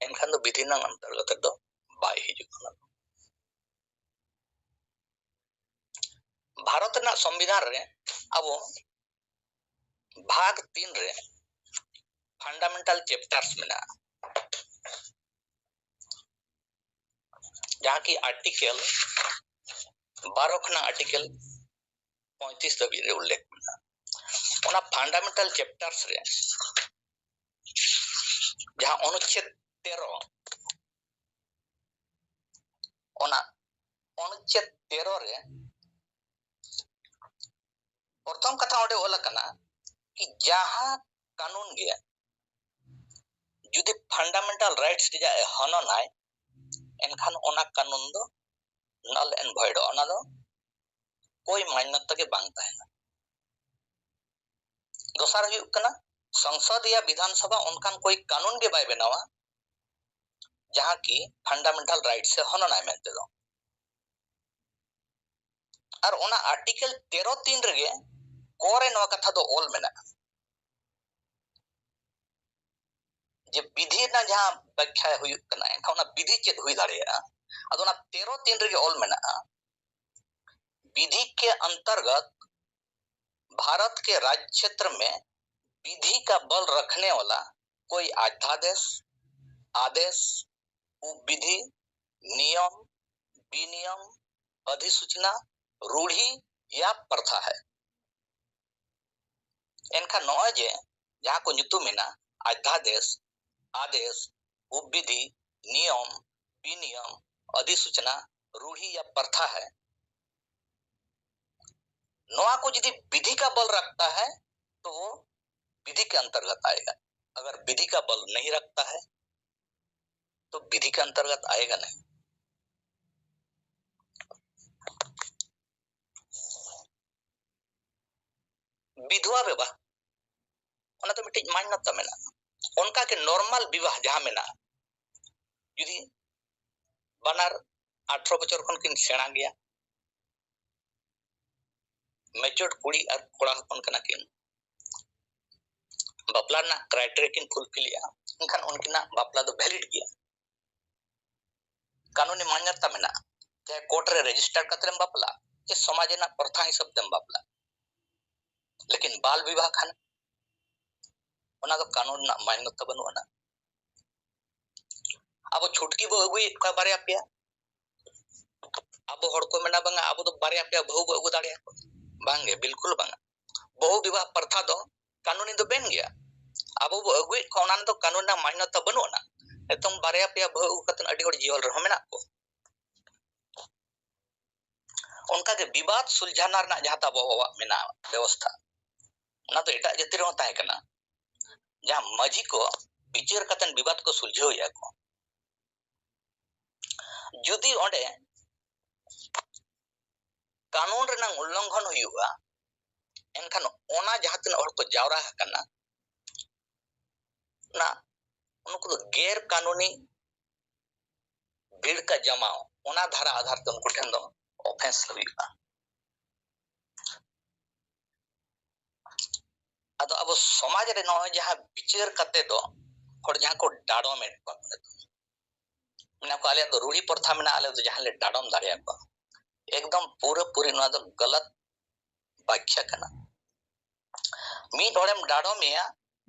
ᱮᱱᱠᱷᱟᱱ ᱫᱚ ᱵᱤᱫᱷᱤ ᱨᱮᱱᱟᱜ ᱚᱱᱛᱚᱨᱜᱚᱛ ᱨᱮᱫᱚ ᱵᱟᱭ ᱦᱤᱡᱩᱜ ᱠᱟᱱᱟ᱾ ᱵᱷᱟᱨᱚᱛ ᱨᱮᱱᱟᱜ ᱥᱚᱝᱵᱤᱫᱷᱟᱱ ᱨᱮ ᱟᱵᱚ ᱵᱷᱟᱜᱽ ᱛᱤᱱ ᱨᱮ fundamental chapters ᱢᱮᱱᱟᱜᱼᱟ, ᱡᱟᱦᱟᱸ ᱠᱤ article ᱵᱟᱨᱚ ᱠᱷᱚᱱᱟᱜ article ᱯᱚᱸᱭᱛᱨᱤᱥ ᱫᱷᱟᱹᱵᱤᱡ ᱨᱮ ᱩᱞᱞᱮᱠᱷ ᱢᱮᱱᱟᱜᱼᱟ᱾ ᱚᱱᱟ fundamental chapters ᱨᱮ ᱡᱟᱦᱟᱸ ᱚᱱᱩᱪᱪᱷᱮᱫ ᱛᱮᱨᱚ, ᱚᱱᱟ ᱚᱱᱩᱪᱪᱷᱮᱫ ᱛᱮᱨᱚ ᱨᱮ ᱯᱨᱚᱛᱷᱚᱢ ᱠᱟᱛᱷᱟ ᱚᱸᱰᱮ ᱚᱞ ᱟᱠᱟᱱᱟ ᱠᱤ ᱡᱟᱦᱟᱸ ᱠᱟᱹᱱᱩᱱ ᱜᱮ ᱡᱩᱫᱤ fundamental rights ᱨᱮᱭᱟᱜ ᱮ ᱦᱚᱱᱚᱱᱟᱭ, ᱮᱱᱠᱷᱟᱱ ᱚᱱᱟ ᱠᱟᱹᱱᱩᱱ ᱫᱚ null and voidᱚᱜᱼᱟ, ᱚᱱᱟ ᱫᱚ ᱠᱳᱭ ᱢᱟᱱᱱᱚᱛᱟ ᱜᱮ ᱵᱟᱝ ᱛᱟᱦᱮᱱᱟ᱾ ᱫᱚᱥᱟᱨ ᱦᱩᱭᱩᱜ ᱠᱟᱱᱟ, ᱥᱚᱝᱥᱚᱫᱤᱭᱟ ᱵᱤᱫᱷᱟᱱ ᱥᱚᱵᱷᱟ ᱚᱱᱠᱟᱱ ᱠᱳᱭ ᱠᱟᱹᱱᱩᱱ ᱜᱮ ᱵᱟᱭ ᱵᱮᱱᱟᱣᱟ ᱡᱟᱦᱟᱸ ᱠᱤ fundamental rights ᱮ ᱦᱚᱱᱚᱱᱟᱭ ᱢᱮᱱᱛᱮ ᱫᱚ᱾ ᱟᱨ ᱚᱱᱟ article ᱛᱮᱨᱚ ᱛᱤᱱ ᱨᱮᱜᱮ ᱠᱚ ᱨᱮ ᱱᱚᱣᱟ ᱠᱟᱛᱷᱟ ᱫᱚ ᱚᱞ ᱢᱮᱱᱟᱜᱼᱟ ᱡᱮ ᱵᱤᱫᱷᱤ ᱨᱮᱱᱟᱜ ᱡᱟᱦᱟᱸ ᱵᱮᱠᱠᱷᱟ ᱦᱩᱭᱩᱜ ᱠᱟᱱᱟ, ᱮᱱᱠᱷᱟᱱ ᱚᱱᱟ ᱵᱤᱫᱷᱤ ᱪᱮᱫ ᱦᱩᱭ ᱫᱟᱲᱮᱭᱟᱜᱼᱟ? ᱟᱫᱚ ᱚᱱᱟ ᱛᱮᱨᱚ ᱛᱤᱱ ᱨᱮᱜᱮ ᱚᱞ ᱢᱮᱱᱟᱜᱼᱟ, विधि के अंतर्गत भारत के राज्य क्षेत्र में विधि का बल रखने वाला कोई अध्यादेश, आदेश, उपविधि, नियम, विनियम, अधिसूचना, रूढ़ि या प्रथा है। ᱮᱱᱠᱷᱟᱱ ᱱᱚᱜᱼᱚᱭ ᱡᱮ ᱡᱟᱦᱟᱸ ᱠᱚ ᱧᱩᱛᱩᱢ ᱮᱱᱟ, ᱟᱫᱷᱭᱟᱫᱮᱥ, ᱟᱫᱮᱥ, ᱩᱯᱵᱤᱫᱷᱤ, ᱱᱤᱭᱚᱢ, ᱵᱤᱱᱤᱭᱚᱢ, ᱚᱫᱷᱤᱥᱩᱪᱚᱱᱟ, ᱨᱩᱲᱦᱤ ᱭᱟ ᱯᱨᱚᱛᱷᱟ ᱦᱮ, ᱱᱚᱣᱟ ᱠᱚ ᱡᱩᱫᱤ ᱵᱤᱫᱷᱤ ᱠᱟ ᱵᱚᱞ ᱨᱟᱠᱷᱛᱟ ᱦᱮ, ᱛᱚ ᱣᱳ ᱵᱤᱫᱷᱤ ᱠᱮ ᱚᱱᱛᱚᱨᱜᱚᱛ ᱟᱭᱮᱜᱟ᱾ ᱟᱜᱟᱨ ᱵᱤᱫᱷᱤ ᱠᱟ ᱵᱚᱞ ᱱᱟᱦᱤ ᱨᱟᱠᱷᱛᱟ ᱦᱮ, ᱛᱚ ᱵᱤᱫᱷᱤ ᱠᱮ ᱚᱱᱛᱚᱨᱜᱚᱛ ᱟᱭᱮᱜᱟ ᱱᱟᱦᱤ᱾ ᱵᱤᱫᱷᱣᱟ ᱵᱤᱵᱟᱦ, ᱚᱱᱟ ᱫᱚ ᱢᱤᱫᱴᱤᱡ ᱢᱟᱱᱱᱚᱛᱟ ᱢᱮᱱᱟᱜᱼᱟ᱾ ᱚᱱᱠᱟ ᱜᱮ ᱱᱚᱨᱢᱟᱞ ᱵᱤᱵᱟᱦ ᱡᱟᱦᱟᱸ ᱢᱮᱱᱟᱜᱼᱟ, ᱡᱩᱫᱤ ᱵᱟᱱᱟᱨ ᱟᱴᱷᱨᱚ ᱵᱚᱪᱷᱚᱨ ᱠᱷᱚᱱ ᱠᱤᱱ ᱥᱮᱬᱟ ᱜᱮᱭᱟ, ᱢᱮᱪᱩᱨᱰ ᱠᱩᱲᱤ ᱟᱨ ᱠᱚᱲᱟ ᱦᱚᱯᱚᱱ ᱠᱟᱱᱟ ᱠᱤᱱ, ᱵᱟᱯᱞᱟ ᱨᱮᱱᱟᱜ ᱠᱨᱟᱭᱴᱮᱨᱤᱭᱟ ᱠᱤᱱ ᱯᱷᱩᱞᱯᱷᱤᱞᱮᱜᱼᱟ, ᱮᱱᱠᱷᱟᱱ ᱩᱱᱠᱤᱱᱟᱜ ᱵᱟᱯᱞᱟ ᱫᱚ ᱵᱷᱮᱞᱤᱰ ᱜᱮᱭᱟ᱾ ᱠᱟᱹᱱᱩᱱᱤ ᱢᱟᱱᱱᱚᱛᱟ ᱢᱮᱱᱟᱜᱼᱟ᱾ ᱪᱟᱦᱮ ᱠᱳᱨᱴ ᱨᱮ ᱨᱮᱡᱤᱥᱴᱟᱨ ᱠᱟᱛᱮᱢ ᱵᱟᱯᱞᱟ, ᱪᱮ ᱥᱚᱢᱟᱡᱽ ᱨᱮᱱᱟᱜ ᱯᱨᱚᱛᱷᱟ ᱦᱤᱥᱟᱹᱵ ᱛᱮᱢ ᱵᱟᱯᱞᱟ, ᱞᱮᱠᱤᱱ ᱵᱟᱞ ᱵᱤᱵᱟᱦ ᱠᱷᱟᱱ ᱚᱱᱟ ᱫᱚ ᱠᱟᱹᱱᱩᱱ ᱨᱮᱱᱟᱜ ᱢᱟᱱᱱᱚᱛᱟ ᱵᱟᱹᱱᱩᱜ ᱟᱱᱟ᱾ ᱟᱵᱚ ᱪᱷᱩᱴᱠᱤ ᱵᱚ ᱟᱹᱜᱩᱭᱮᱫ ᱠᱚᱣᱟ ᱵᱟᱨᱭᱟ ᱯᱮᱭᱟ᱾ ᱟᱵᱚ ᱦᱚᱲ ᱠᱚ ᱢᱮᱱᱟ, "ᱵᱟᱝᱟ, ᱟᱵᱚ ᱫᱚ ᱵᱟᱨᱭᱟ ᱯᱮᱭᱟ ᱵᱟᱹᱦᱩ ᱵᱚ ᱟᱹᱜᱩ ᱫᱟᱲᱮᱭᱟᱠᱚᱣᱟ᱾" ᱵᱟᱝᱜᱮ, ᱵᱤᱞᱠᱩᱞ ᱵᱟᱝᱟ᱾ ᱵᱟᱹᱦᱩ ᱵᱤᱵᱟᱦ ᱯᱨᱚᱛᱷᱟ ᱫᱚ ᱠᱟᱹᱱᱩᱱᱤ ᱫᱚ ᱵᱮᱱ ᱜᱮᱭᱟ᱾ ᱟᱵᱚ ᱵᱚ ᱟᱹᱜᱩᱭᱮᱫ ᱠᱚᱣᱟ, ᱚᱱᱟ ᱨᱮᱫᱚ ᱠᱟᱹᱱᱩᱱ ᱨᱮᱱᱟᱜ ᱢᱟᱱᱱᱚᱛᱟ ᱵᱟᱹᱱᱩᱜ ᱟᱱᱟ᱾ ᱱᱤᱛᱚᱝ ᱵᱟᱨᱭᱟ ᱯᱮᱭᱟ ᱵᱟᱹᱦᱩ ᱟᱹᱜᱩ ᱠᱟᱛᱮ ᱟᱹᱰᱤ ᱦᱚᱲ ᱡᱤᱦᱚᱞ ᱨᱮᱦᱚᱸ ᱢᱮᱱᱟᱜ ᱠᱚᱣᱟ᱾ ᱚᱱᱠᱟᱜᱮ ᱵᱤᱵᱟᱫ ᱥᱩᱞᱡᱷᱟᱱᱟ ᱨᱮᱱᱟᱜ ᱡᱟᱦᱟᱸ ᱛᱟᱵᱚ ᱟᱵᱚᱣᱟᱜ ᱢᱮᱱᱟᱜᱼᱟ ᱵᱮᱵᱚᱥᱛᱷᱟ, ᱚᱱᱟ ᱫᱚ ᱮᱴᱟᱜ ᱡᱟᱹᱛᱤ ᱨᱮᱦᱚᱸ ᱛᱟᱦᱮᱸ ᱠᱟᱱᱟ, ᱡᱟᱦᱟᱸ ᱢᱟᱹᱡᱷᱤ ᱠᱚ ᱵᱤᱪᱟᱹᱨ ᱠᱟᱛᱮ ᱵᱤᱵᱟᱫ ᱠᱚ ᱥᱩᱞᱡᱷᱟᱹᱣ ᱮᱫᱼᱟ ᱠᱚ᱾ ᱡᱩᱫᱤ ᱚᱸᱰᱮ ᱠᱟᱹᱱᱩᱱ ᱨᱮᱱᱟᱜ ᱩᱞᱞᱚᱝᱜᱷᱚᱱ ᱦᱩᱭᱩᱜᱼᱟ, ᱮᱱᱠᱷᱟᱱ ᱚᱱᱟ ᱡᱟᱦᱟᱸ ᱛᱤᱱᱟᱹᱜ ᱦᱚᱲ ᱠᱚ ᱡᱟᱣᱨᱟ ᱟᱠᱟᱱᱟ, ᱚᱱᱟ, ᱩᱱᱠᱩ ᱫᱚ ᱜᱮᱨ ᱠᱟᱹᱱᱩᱱᱤ ᱵᱷᱤᱲ ᱠᱟ ᱡᱟᱢᱟᱣ, ᱚᱱᱟ ᱫᱷᱟᱨᱟ ᱟᱫᱷᱟᱨ ᱛᱮ ᱩᱱᱠᱩ ᱴᱷᱮᱱ ᱫᱚ ᱚᱯᱷᱮᱱᱥ ᱦᱩᱭᱩᱜᱼᱟ᱾ ᱟᱫᱚ ᱟᱵᱚ ᱥᱚᱢᱟᱡᱽ ᱨᱮ ᱱᱚᱜᱼᱚᱭ ᱡᱟᱦᱟᱸ ᱵᱤᱪᱟᱹᱨ ᱠᱟᱛᱮ ᱫᱚ ᱦᱚᱲ ᱡᱟᱦᱟᱸ ᱠᱚ ᱰᱟᱰᱚᱢᱮᱫ ᱠᱚᱣᱟ, ᱢᱮᱱᱟ ᱠᱚ, "ᱟᱞᱮᱭᱟᱜ ᱫᱚ ᱨᱩᱲᱦᱤ ᱯᱨᱚᱛᱷᱟ ᱢᱮᱱᱟᱜᱼᱟ, ᱟᱞᱮ ᱫᱚ ᱡᱟᱦᱟᱸ ᱞᱮ ᱰᱟᱰᱚᱢ ᱫᱟᱲᱮᱭᱟᱠᱚᱣᱟ᱾" ᱮᱠᱫᱚᱢ ᱯᱩᱨᱟᱹ ᱯᱩᱨᱤ ᱱᱚᱣᱟ ᱫᱚ ᱜᱟᱞᱟᱛ ᱵᱟᱠᱷᱭᱟ ᱠᱟᱱᱟ᱾ ᱢᱤᱫ ᱦᱚᱲᱮᱢ ᱰᱟᱰᱚᱢᱮᱭᱟ,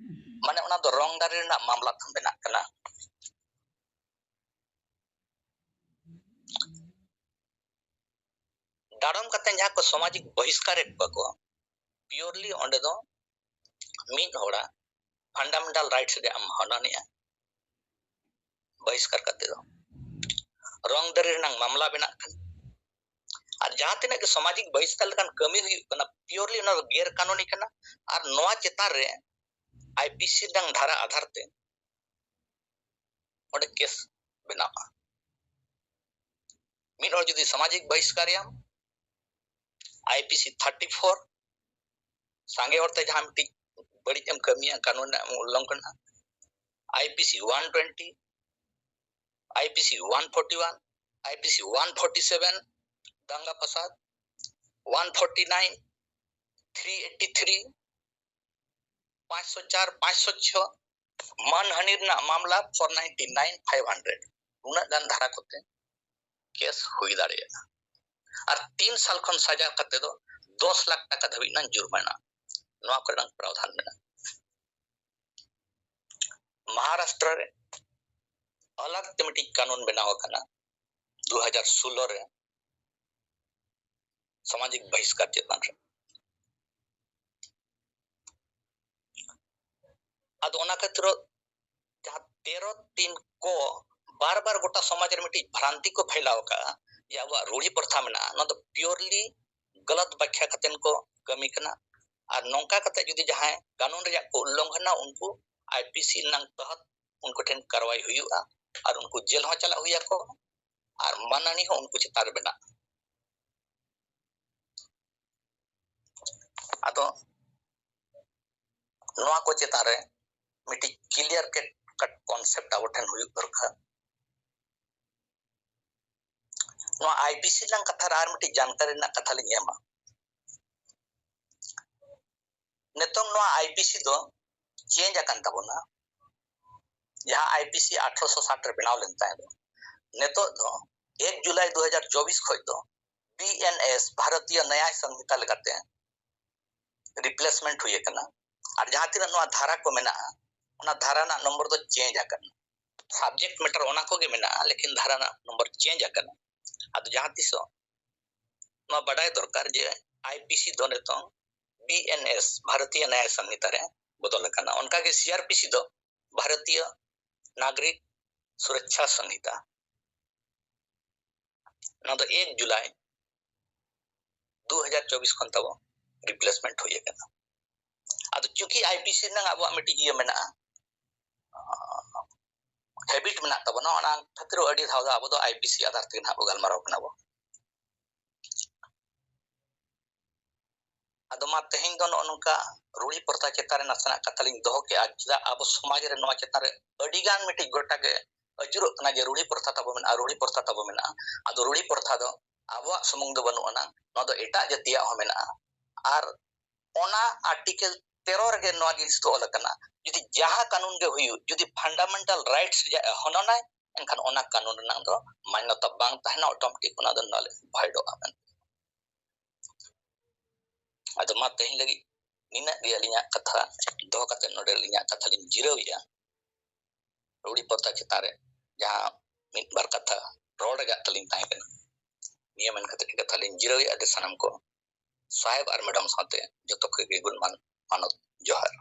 ᱢᱟᱱᱮ ᱚᱱᱟ ᱫᱚ ᱨᱚᱝᱫᱟᱨᱤ ᱨᱮᱱᱟᱜ ᱢᱟᱢᱞᱟ ᱛᱟᱢ ᱵᱮᱱᱟᱜ ᱠᱟᱱᱟ᱾ ᱰᱟᱰᱚᱢ ᱠᱟᱛᱮ ᱡᱟᱦᱟᱸ ᱠᱚ ᱥᱟᱢᱟᱡᱤᱠ ᱵᱚᱦᱤᱥᱠᱟᱨᱮᱫ ᱠᱚᱣᱟ ᱠᱚ, ᱯᱤᱭᱳᱨᱞᱤ ᱚᱸᱰᱮ ᱫᱚ ᱢᱤᱫ ᱦᱚᱲᱟᱜ ᱯᱷᱟᱱᱰᱟᱢᱮᱱᱴᱟᱞ ᱨᱟᱭᱤᱴᱥ ᱨᱮ ᱟᱢ ᱦᱚᱱᱚᱱᱮᱜᱼᱟ᱾ ᱵᱚᱦᱤᱥᱠᱟᱨ ᱠᱟᱛᱮ ᱫᱚ ᱨᱚᱝ ᱫᱟᱹᱨᱤ ᱨᱮᱱᱟᱜ ᱢᱟᱢᱞᱟ ᱵᱮᱱᱟᱜ ᱠᱟᱱᱟ᱾ ᱟᱨ ᱡᱟᱦᱟᱸ ᱛᱤᱱᱟᱹᱜ ᱜᱮ ᱥᱟᱢᱟᱡᱤᱠ ᱵᱚᱦᱤᱥᱠᱟᱨ ᱞᱮᱠᱟᱱ ᱠᱟᱹᱢᱤ ᱦᱩᱭᱩᱜ ᱠᱟᱱᱟ, ᱯᱤᱭᱳᱨᱞᱤ ᱚᱱᱟ ᱫᱚ ᱜᱮᱨ ᱠᱟᱹᱱᱩᱱᱤ ᱠᱟᱱᱟ᱾ ᱟᱨ ᱱᱚᱣᱟ ᱪᱮᱛᱟᱱ ᱨᱮ ᱟᱭᱯᱤᱥᱤ ᱨᱮᱱᱟᱜ ᱫᱷᱟᱨᱟ ᱟᱫᱷᱟᱨ ᱛᱮ ᱚᱸᱰᱮ ᱠᱮᱥ ᱵᱮᱱᱟᱜᱼᱟ᱾ ᱢᱤᱫ ᱦᱚᱲ ᱡᱩᱫᱤ ᱥᱟᱢᱟᱡᱤᱠ ᱵᱚᱦᱤᱥᱠᱟᱨᱮᱭᱟᱢ, ᱟᱭᱯᱤᱥᱤ ᱛᱷᱟᱨᱴᱤ ᱯᱷᱳᱨ, ᱥᱟᱸᱜᱮ ᱦᱚᱲᱛᱮ ᱡᱟᱦᱟᱸ ᱢᱤᱫᱴᱤᱡ ᱵᱟᱹᱲᱤᱡ ᱮᱢ ᱠᱟᱹᱢᱤᱭᱟ, ᱠᱟᱹᱱᱩᱱ ᱨᱮᱱᱟᱜ ᱮᱢ ᱩᱞᱞᱚᱝᱜᱷᱚᱱᱟ, IPC one twenty, IPC one forty one, IPC one forty seven, ᱫᱟᱝᱜᱟ ᱯᱷᱟᱥᱟᱫ, one forty nine, three eighty three, ᱯᱟᱸᱪᱥᱚ ᱪᱟᱨ, ᱯᱟᱸᱪᱥᱚ ᱪᱷᱚ, ᱢᱟᱱᱦᱟᱹᱱᱤ ᱨᱮᱱᱟᱜ ᱢᱟᱢᱞᱟ four ninety nine, five hundred, ᱩᱱᱟᱹᱜ ᱜᱟᱱ ᱫᱷᱟᱨᱟ ᱠᱚᱛᱮ ᱠᱮᱥ ᱦᱩᱭ ᱫᱟᱲᱮᱭᱟᱜᱼᱟ᱾ ᱟᱨ ᱛᱤᱱ ᱥᱟᱞ ᱠᱷᱚᱱ ᱥᱟᱡᱟ ᱠᱟᱛᱮ ᱫᱚ ᱫᱚᱥ ᱞᱟᱠᱷ ᱴᱟᱠᱟ ᱫᱷᱟᱹᱵᱤᱡ ᱨᱮᱱᱟᱜ ᱡᱩᱨᱢᱟᱱᱟ, ᱱᱚᱣᱟ ᱠᱚᱨᱮᱱᱟᱜ ᱯᱨᱟᱣᱫᱷᱟᱱ ᱢᱮᱱᱟᱜᱼᱟ᱾ ᱢᱚᱦᱟᱨᱟᱥᱴᱨᱚ ᱨᱮ ᱟᱞᱟᱜᱽ ᱛᱮ ᱢᱤᱫᱴᱤᱡ ᱠᱟᱹᱱᱩᱱ ᱵᱮᱱᱟᱣ ᱟᱠᱟᱱᱟ ᱫᱩ ᱦᱟᱡᱟᱨ ᱥᱳᱞᱳ ᱨᱮ, ᱥᱟᱢᱟᱡᱤᱠ ᱵᱚᱦᱤᱥᱠᱟᱨ ᱪᱮᱛᱟᱱ ᱨᱮ᱾ ᱟᱫᱚ ᱚᱱᱟ ᱠᱷᱟᱹᱛᱤᱨ ᱡᱟᱦᱟᱸ ᱛᱮᱨᱚ ᱛᱤᱱ ᱠᱚ ᱵᱟᱨ ᱵᱟᱨ ᱜᱚᱴᱟ ᱥᱚᱢᱟᱡᱽ ᱨᱮ ᱢᱤᱫᱴᱤᱡ ᱵᱷᱨᱟᱱᱛᱤ ᱠᱚ ᱯᱷᱮᱞᱟᱣ ᱟᱠᱟᱫᱼᱟ ᱡᱮ ᱟᱵᱚᱣᱟᱜ ᱨᱩᱲᱦᱤ ᱯᱨᱚᱛᱷᱟ ᱢᱮᱱᱟᱜᱼᱟ, ᱱᱚᱣᱟ ᱫᱚ ᱯᱤᱭᱳᱨᱞᱤ ᱜᱟᱞᱟᱛ ᱵᱟᱠᱷᱭᱟ ᱠᱟᱛᱮ ᱠᱚ ᱠᱟᱹᱢᱤ ᱠᱟᱱᱟ᱾ ᱟᱨ ᱱᱚᱝᱠᱟ ᱠᱟᱛᱮ ᱡᱩᱫᱤ ᱡᱟᱦᱟᱸᱭ ᱠᱟᱹᱱᱩᱱ ᱨᱮᱭᱟᱜ ᱠᱚ ᱩᱞᱞᱚᱝᱜᱷᱚᱱᱟ, ᱩᱱᱠᱩ ᱟᱭᱯᱤᱥᱤ ᱨᱮᱱᱟᱜ ᱛᱚᱦᱚᱛ ᱩᱱᱠᱩ ᱴᱷᱮᱱ ᱠᱟᱨᱣᱟᱭ ᱦᱩᱭᱩᱜᱼᱟ ᱟᱨ ᱩᱱᱠᱩ ᱡᱮᱞ ᱦᱚᱸ ᱪᱟᱞᱟᱜ ᱦᱩᱭ ᱟᱠᱚ ᱟᱨ ᱢᱟᱱᱟᱱᱤ ᱦᱚᱸ ᱩᱱᱠᱩ ᱪᱮᱛᱟᱱ ᱨᱮ ᱢᱮᱱᱟᱜᱼᱟ᱾ ᱟᱫᱚ ᱱᱚᱣᱟ ᱠᱚ ᱪᱮᱛᱟᱱ ᱨᱮ ᱢᱤᱫᱴᱤᱡ ᱠᱞᱤᱭᱟᱨ ᱠᱟᱴ ᱠᱚᱱᱥᱮᱯᱴ ᱟᱵᱚ ᱴᱷᱮᱱ ᱦᱩᱭᱩᱜ ᱫᱚᱨᱠᱟᱨ᱾ ᱱᱚᱣᱟ ᱟᱭᱯᱤᱥᱤ ᱨᱮᱱᱟᱜ ᱠᱟᱛᱷᱟ ᱨᱮ ᱟᱨ ᱢᱤᱫᱴᱤᱡ ᱡᱟᱱᱠᱟᱨᱤ ᱨᱮᱱᱟᱜ ᱠᱟᱛᱷᱟ ᱞᱤᱧ ᱮᱢᱟ᱾ ᱱᱤᱛᱚᱝ ᱱᱚᱣᱟ ᱟᱭᱯᱤᱥᱤ ᱫᱚ ᱪᱮᱧᱡᱽ ᱟᱠᱟᱱ ᱛᱟᱵᱚᱱᱟ᱾ ᱡᱟᱦᱟᱸ ᱟᱭᱯᱤᱥᱤ ᱟᱴᱷᱨᱚᱥᱚ ᱥᱟᱴ ᱨᱮ ᱵᱮᱱᱟᱣ ᱞᱮᱱ ᱛᱟᱦᱮᱸ ᱫᱚ, ᱱᱤᱛᱚᱜ ᱫᱚ ᱮᱠ ᱡᱩᱞᱟᱭ ᱫᱩ ᱦᱟᱡᱟᱨ ᱪᱚᱵᱵᱤᱥ ᱠᱷᱚᱱ ᱫᱚ B N S, ᱵᱷᱟᱨᱚᱛᱤᱭᱚ ᱱᱟᱭᱟᱭ ᱥᱚᱝᱦᱤᱛᱟ ᱞᱮᱠᱟᱛᱮ replacement ᱦᱩᱭ ᱟᱠᱟᱱᱟ᱾ ᱟᱨ ᱡᱟᱦᱟᱸ ᱛᱤᱱᱟᱹᱜ ᱱᱚᱣᱟ ᱫᱷᱟᱨᱟ ᱠᱚ ᱢᱮᱱᱟᱜᱼᱟ, ᱚᱱᱟ ᱫᱷᱟᱨᱟ ᱨᱮᱱᱟᱜ ᱱᱚᱢᱵᱚᱨ ᱫᱚ change ᱟᱠᱟᱱᱟ, subject matter ᱚᱱᱟ ᱠᱚᱜᱮ ᱢᱮᱱᱟᱜᱼᱟ, ᱞᱮᱠᱤᱱ ᱫᱷᱟᱨᱟ ᱨᱮᱱᱟᱜ ᱱᱚᱢᱵᱚᱨ change ᱟᱠᱟᱱᱟ᱾ ᱟᱫᱚ ᱡᱟᱦᱟᱸ ᱛᱤᱥᱚᱜ ᱱᱚᱣᱟ ᱵᱟᱰᱟᱭ ᱫᱚᱨᱠᱟᱨ ᱡᱮ I P C ᱫᱚ ᱱᱤᱛᱚᱝ B N S, ᱵᱷᱟᱨᱚᱛᱤᱭᱚ ᱱᱟᱭᱟᱭ ᱥᱚᱝᱦᱤᱛᱟ ᱨᱮ ᱵᱚᱫᱚᱞ ᱟᱠᱟᱱᱟ᱾ ᱚᱱᱠᱟᱜᱮ C R P C ᱫᱚ ᱵᱷᱟᱨᱚᱛᱤᱭᱚ ᱱᱟᱜᱚᱨᱤᱠ ᱥᱩᱨᱚᱠᱪᱷᱟ ᱥᱚᱝᱦᱤᱛᱟ, ᱱᱚᱣᱟ ᱫᱚ ᱮᱠ ᱡᱩᱞᱟᱭ ᱫᱩ ᱦᱟᱡᱟᱨ ᱪᱚᱵᱵᱤᱥ ᱠᱷᱚᱱ ᱛᱟᱵᱚ replacement ᱦᱩᱭ ᱟᱠᱟᱱᱟ᱾ ᱟᱫᱚ ᱪᱩᱸᱠᱤ I P C ᱨᱮᱱᱟᱜ ᱟᱵᱚᱣᱟᱜ ᱢᱤᱫᱴᱤᱡ ᱤᱭᱟᱹ ᱢᱮᱱᱟᱜᱼᱟ, habit ᱢᱮᱱᱟᱜ ᱛᱟᱵᱚᱱᱟ, ᱚᱱᱟ ᱠᱷᱟᱹᱛᱤᱨ ᱟᱹᱰᱤ ᱫᱷᱟᱣ ᱫᱚ ᱟᱵᱚ ᱫᱚ I P C ᱟᱫᱷᱟᱨ ᱛᱮᱜᱮ ᱱᱟᱦᱟᱜ ᱵᱚ ᱜᱟᱞᱢᱟᱨᱟᱣ ᱠᱟᱱᱟ ᱵᱚ᱾ ᱟᱫᱚ ᱢᱟ ᱛᱮᱦᱮᱧ ᱫᱚ ᱱᱚᱜᱼᱚ ᱱᱚᱝᱠᱟ ᱨᱩᱲᱤ ᱯᱨᱚᱛᱷᱟ ᱪᱮᱛᱟᱱ ᱨᱮ ᱱᱟᱥᱮᱱᱟᱜ ᱠᱟᱛᱷᱟ ᱞᱤᱧ ᱫᱚᱦᱚ ᱠᱮᱜᱼᱟ᱾ ᱪᱮᱫᱟᱜ ᱟᱵᱚ ᱥᱚᱢᱟᱡᱽ ᱨᱮ ᱱᱚᱣᱟ ᱪᱮᱛᱟᱱ ᱨᱮ ᱟᱹᱰᱤ ᱜᱟᱱ ᱢᱤᱫᱴᱤᱡ ᱜᱚᱴᱟ ᱜᱮ ᱟᱹᱪᱩᱨᱚᱜ ᱠᱟᱱᱟ ᱡᱮ ᱨᱩᱲᱤ ᱯᱨᱚᱛᱷᱟ ᱛᱟᱵᱚ ᱢᱮᱱᱟᱜᱼᱟ, ᱨᱩᱲᱤ ᱯᱨᱚᱛᱷᱟ ᱛᱟᱵᱚ ᱢᱮᱱᱟᱜᱼᱟ᱾ ᱟᱫᱚ ᱨᱩᱲᱤ ᱯᱨᱚᱛᱷᱟ ᱫᱚ ᱟᱵᱚᱣᱟᱜ ᱥᱩᱢᱩᱝ ᱫᱚ ᱵᱟᱹᱱᱩᱜ ᱟᱱᱟ, ᱱᱚᱣᱟ ᱫᱚ ᱮᱴᱟᱜ ᱡᱟᱹᱛᱤᱭᱟᱜ ᱦᱚᱸ ᱢᱮᱱᱟᱜᱼᱟ᱾ ᱟᱨ ᱚᱱᱟ Article ᱛᱮᱨᱚ ᱨᱮᱜᱮ ᱱᱚᱣᱟ ᱡᱤᱱᱤᱥ ᱫᱚ ᱚᱞ ᱟᱠᱟᱱᱟ, ᱡᱩᱫᱤ ᱡᱟᱦᱟᱸ ᱠᱟᱹᱱᱩᱱ ᱜᱮ ᱦᱩᱭᱩᱜ, ᱡᱩᱫᱤ fundamental rights ᱨᱮᱭᱟᱜ ᱮ ᱦᱚᱱᱚᱱᱟᱭ, ᱮᱱᱠᱷᱟᱱ ᱚᱱᱟ ᱠᱟᱹᱱᱩᱱ ᱨᱮᱱᱟᱜ ᱫᱚ ᱢᱟᱱᱱᱚᱛᱟ ᱵᱟᱝ ᱛᱟᱦᱮᱱᱟ, automatic ᱚᱱᱟ ᱫᱚ null and voidᱚᱜᱼᱟ ᱢᱮᱱᱛᱮ᱾ ᱟᱫᱚ ᱢᱟ ᱛᱮᱦᱮᱧ ᱞᱟᱹᱜᱤᱫ ᱱᱤᱱᱟᱹᱜ ᱜᱮ ᱟᱹᱞᱤᱧᱟᱜ ᱠᱟᱛᱷᱟ ᱫᱚᱦᱚ ᱠᱟᱛᱮ ᱱᱚᱰᱮ ᱟᱹᱞᱤᱧᱟᱜ ᱠᱟᱛᱷᱟ ᱞᱤᱧ ᱡᱤᱨᱟᱹᱣᱮᱫᱼᱟ᱾ ᱨᱩᱲᱤ ᱯᱨᱚᱛᱷᱟ ᱪᱮᱛᱟᱱ ᱨᱮ ᱡᱟᱦᱟᱸ ᱢᱤᱫ ᱵᱟᱨ ᱠᱟᱛᱷᱟ ᱨᱚᱲ ᱨᱮᱭᱟᱜ ᱛᱟᱹᱞᱤᱧ ᱛᱟᱦᱮᱸ ᱠᱟᱱᱟ, ᱱᱤᱭᱟᱹ ᱢᱮᱱ ᱠᱟᱛᱮ ᱜᱮ ᱠᱟᱛᱷᱟ ᱞᱤᱧ ᱡᱤᱨᱟᱹᱣᱮᱫᱼᱟ᱾ ᱟᱹᱰᱤ ᱥᱟᱱᱟᱢ ᱠᱚ ᱥᱟᱦᱮᱵᱽ ᱟᱨ ᱢᱮᱰᱟᱢ ᱥᱟᱶᱛᱮ ᱡᱚᱛᱚ ᱠᱚᱜᱮ ᱜᱩᱱ ᱢᱟᱱ ᱢᱟᱱᱚᱛ ᱡᱚᱦᱟᱨ᱾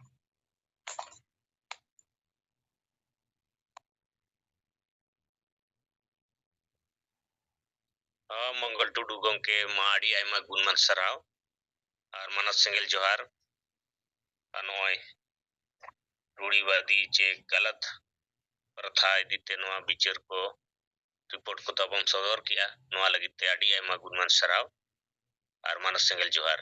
ᱦᱚᱸ, ᱢᱚᱝᱜᱚᱞ ᱴᱩᱰᱩ ᱜᱚᱢᱠᱮ, ᱢᱟ ᱟᱹᱰᱤ ᱟᱭᱢᱟ ᱜᱩᱱ ᱢᱟᱱ ᱥᱟᱨᱦᱟᱣ ᱟᱨ ᱢᱟᱱᱚᱛ ᱥᱮᱸᱜᱮᱞ ᱡᱚᱦᱟᱨ᱾ ᱟᱨ ᱱᱚᱜᱼᱚᱭ ᱨᱩᱲᱤᱵᱟᱫᱤ ᱪᱮ ᱜᱟᱞᱟᱛ ᱯᱨᱚᱛᱷᱟ ᱤᱫᱤ ᱛᱮ ᱱᱚᱣᱟ ᱵᱤᱪᱟᱹᱨ ᱠᱚ, report ᱠᱚ ᱛᱟᱵᱚᱱ ᱥᱚᱫᱚᱨ ᱠᱮᱜᱼᱟ, ᱱᱚᱣᱟ ᱞᱟᱹᱜᱤᱫ ᱛᱮ ᱟᱹᱰᱤ ᱟᱭᱢᱟ ᱜᱩᱱ ᱢᱟᱱ ᱥᱟᱨᱦᱟᱣ ᱟᱨ ᱢᱟᱱᱚᱛ ᱥᱮᱸᱜᱮᱞ ᱡᱚᱦᱟᱨ᱾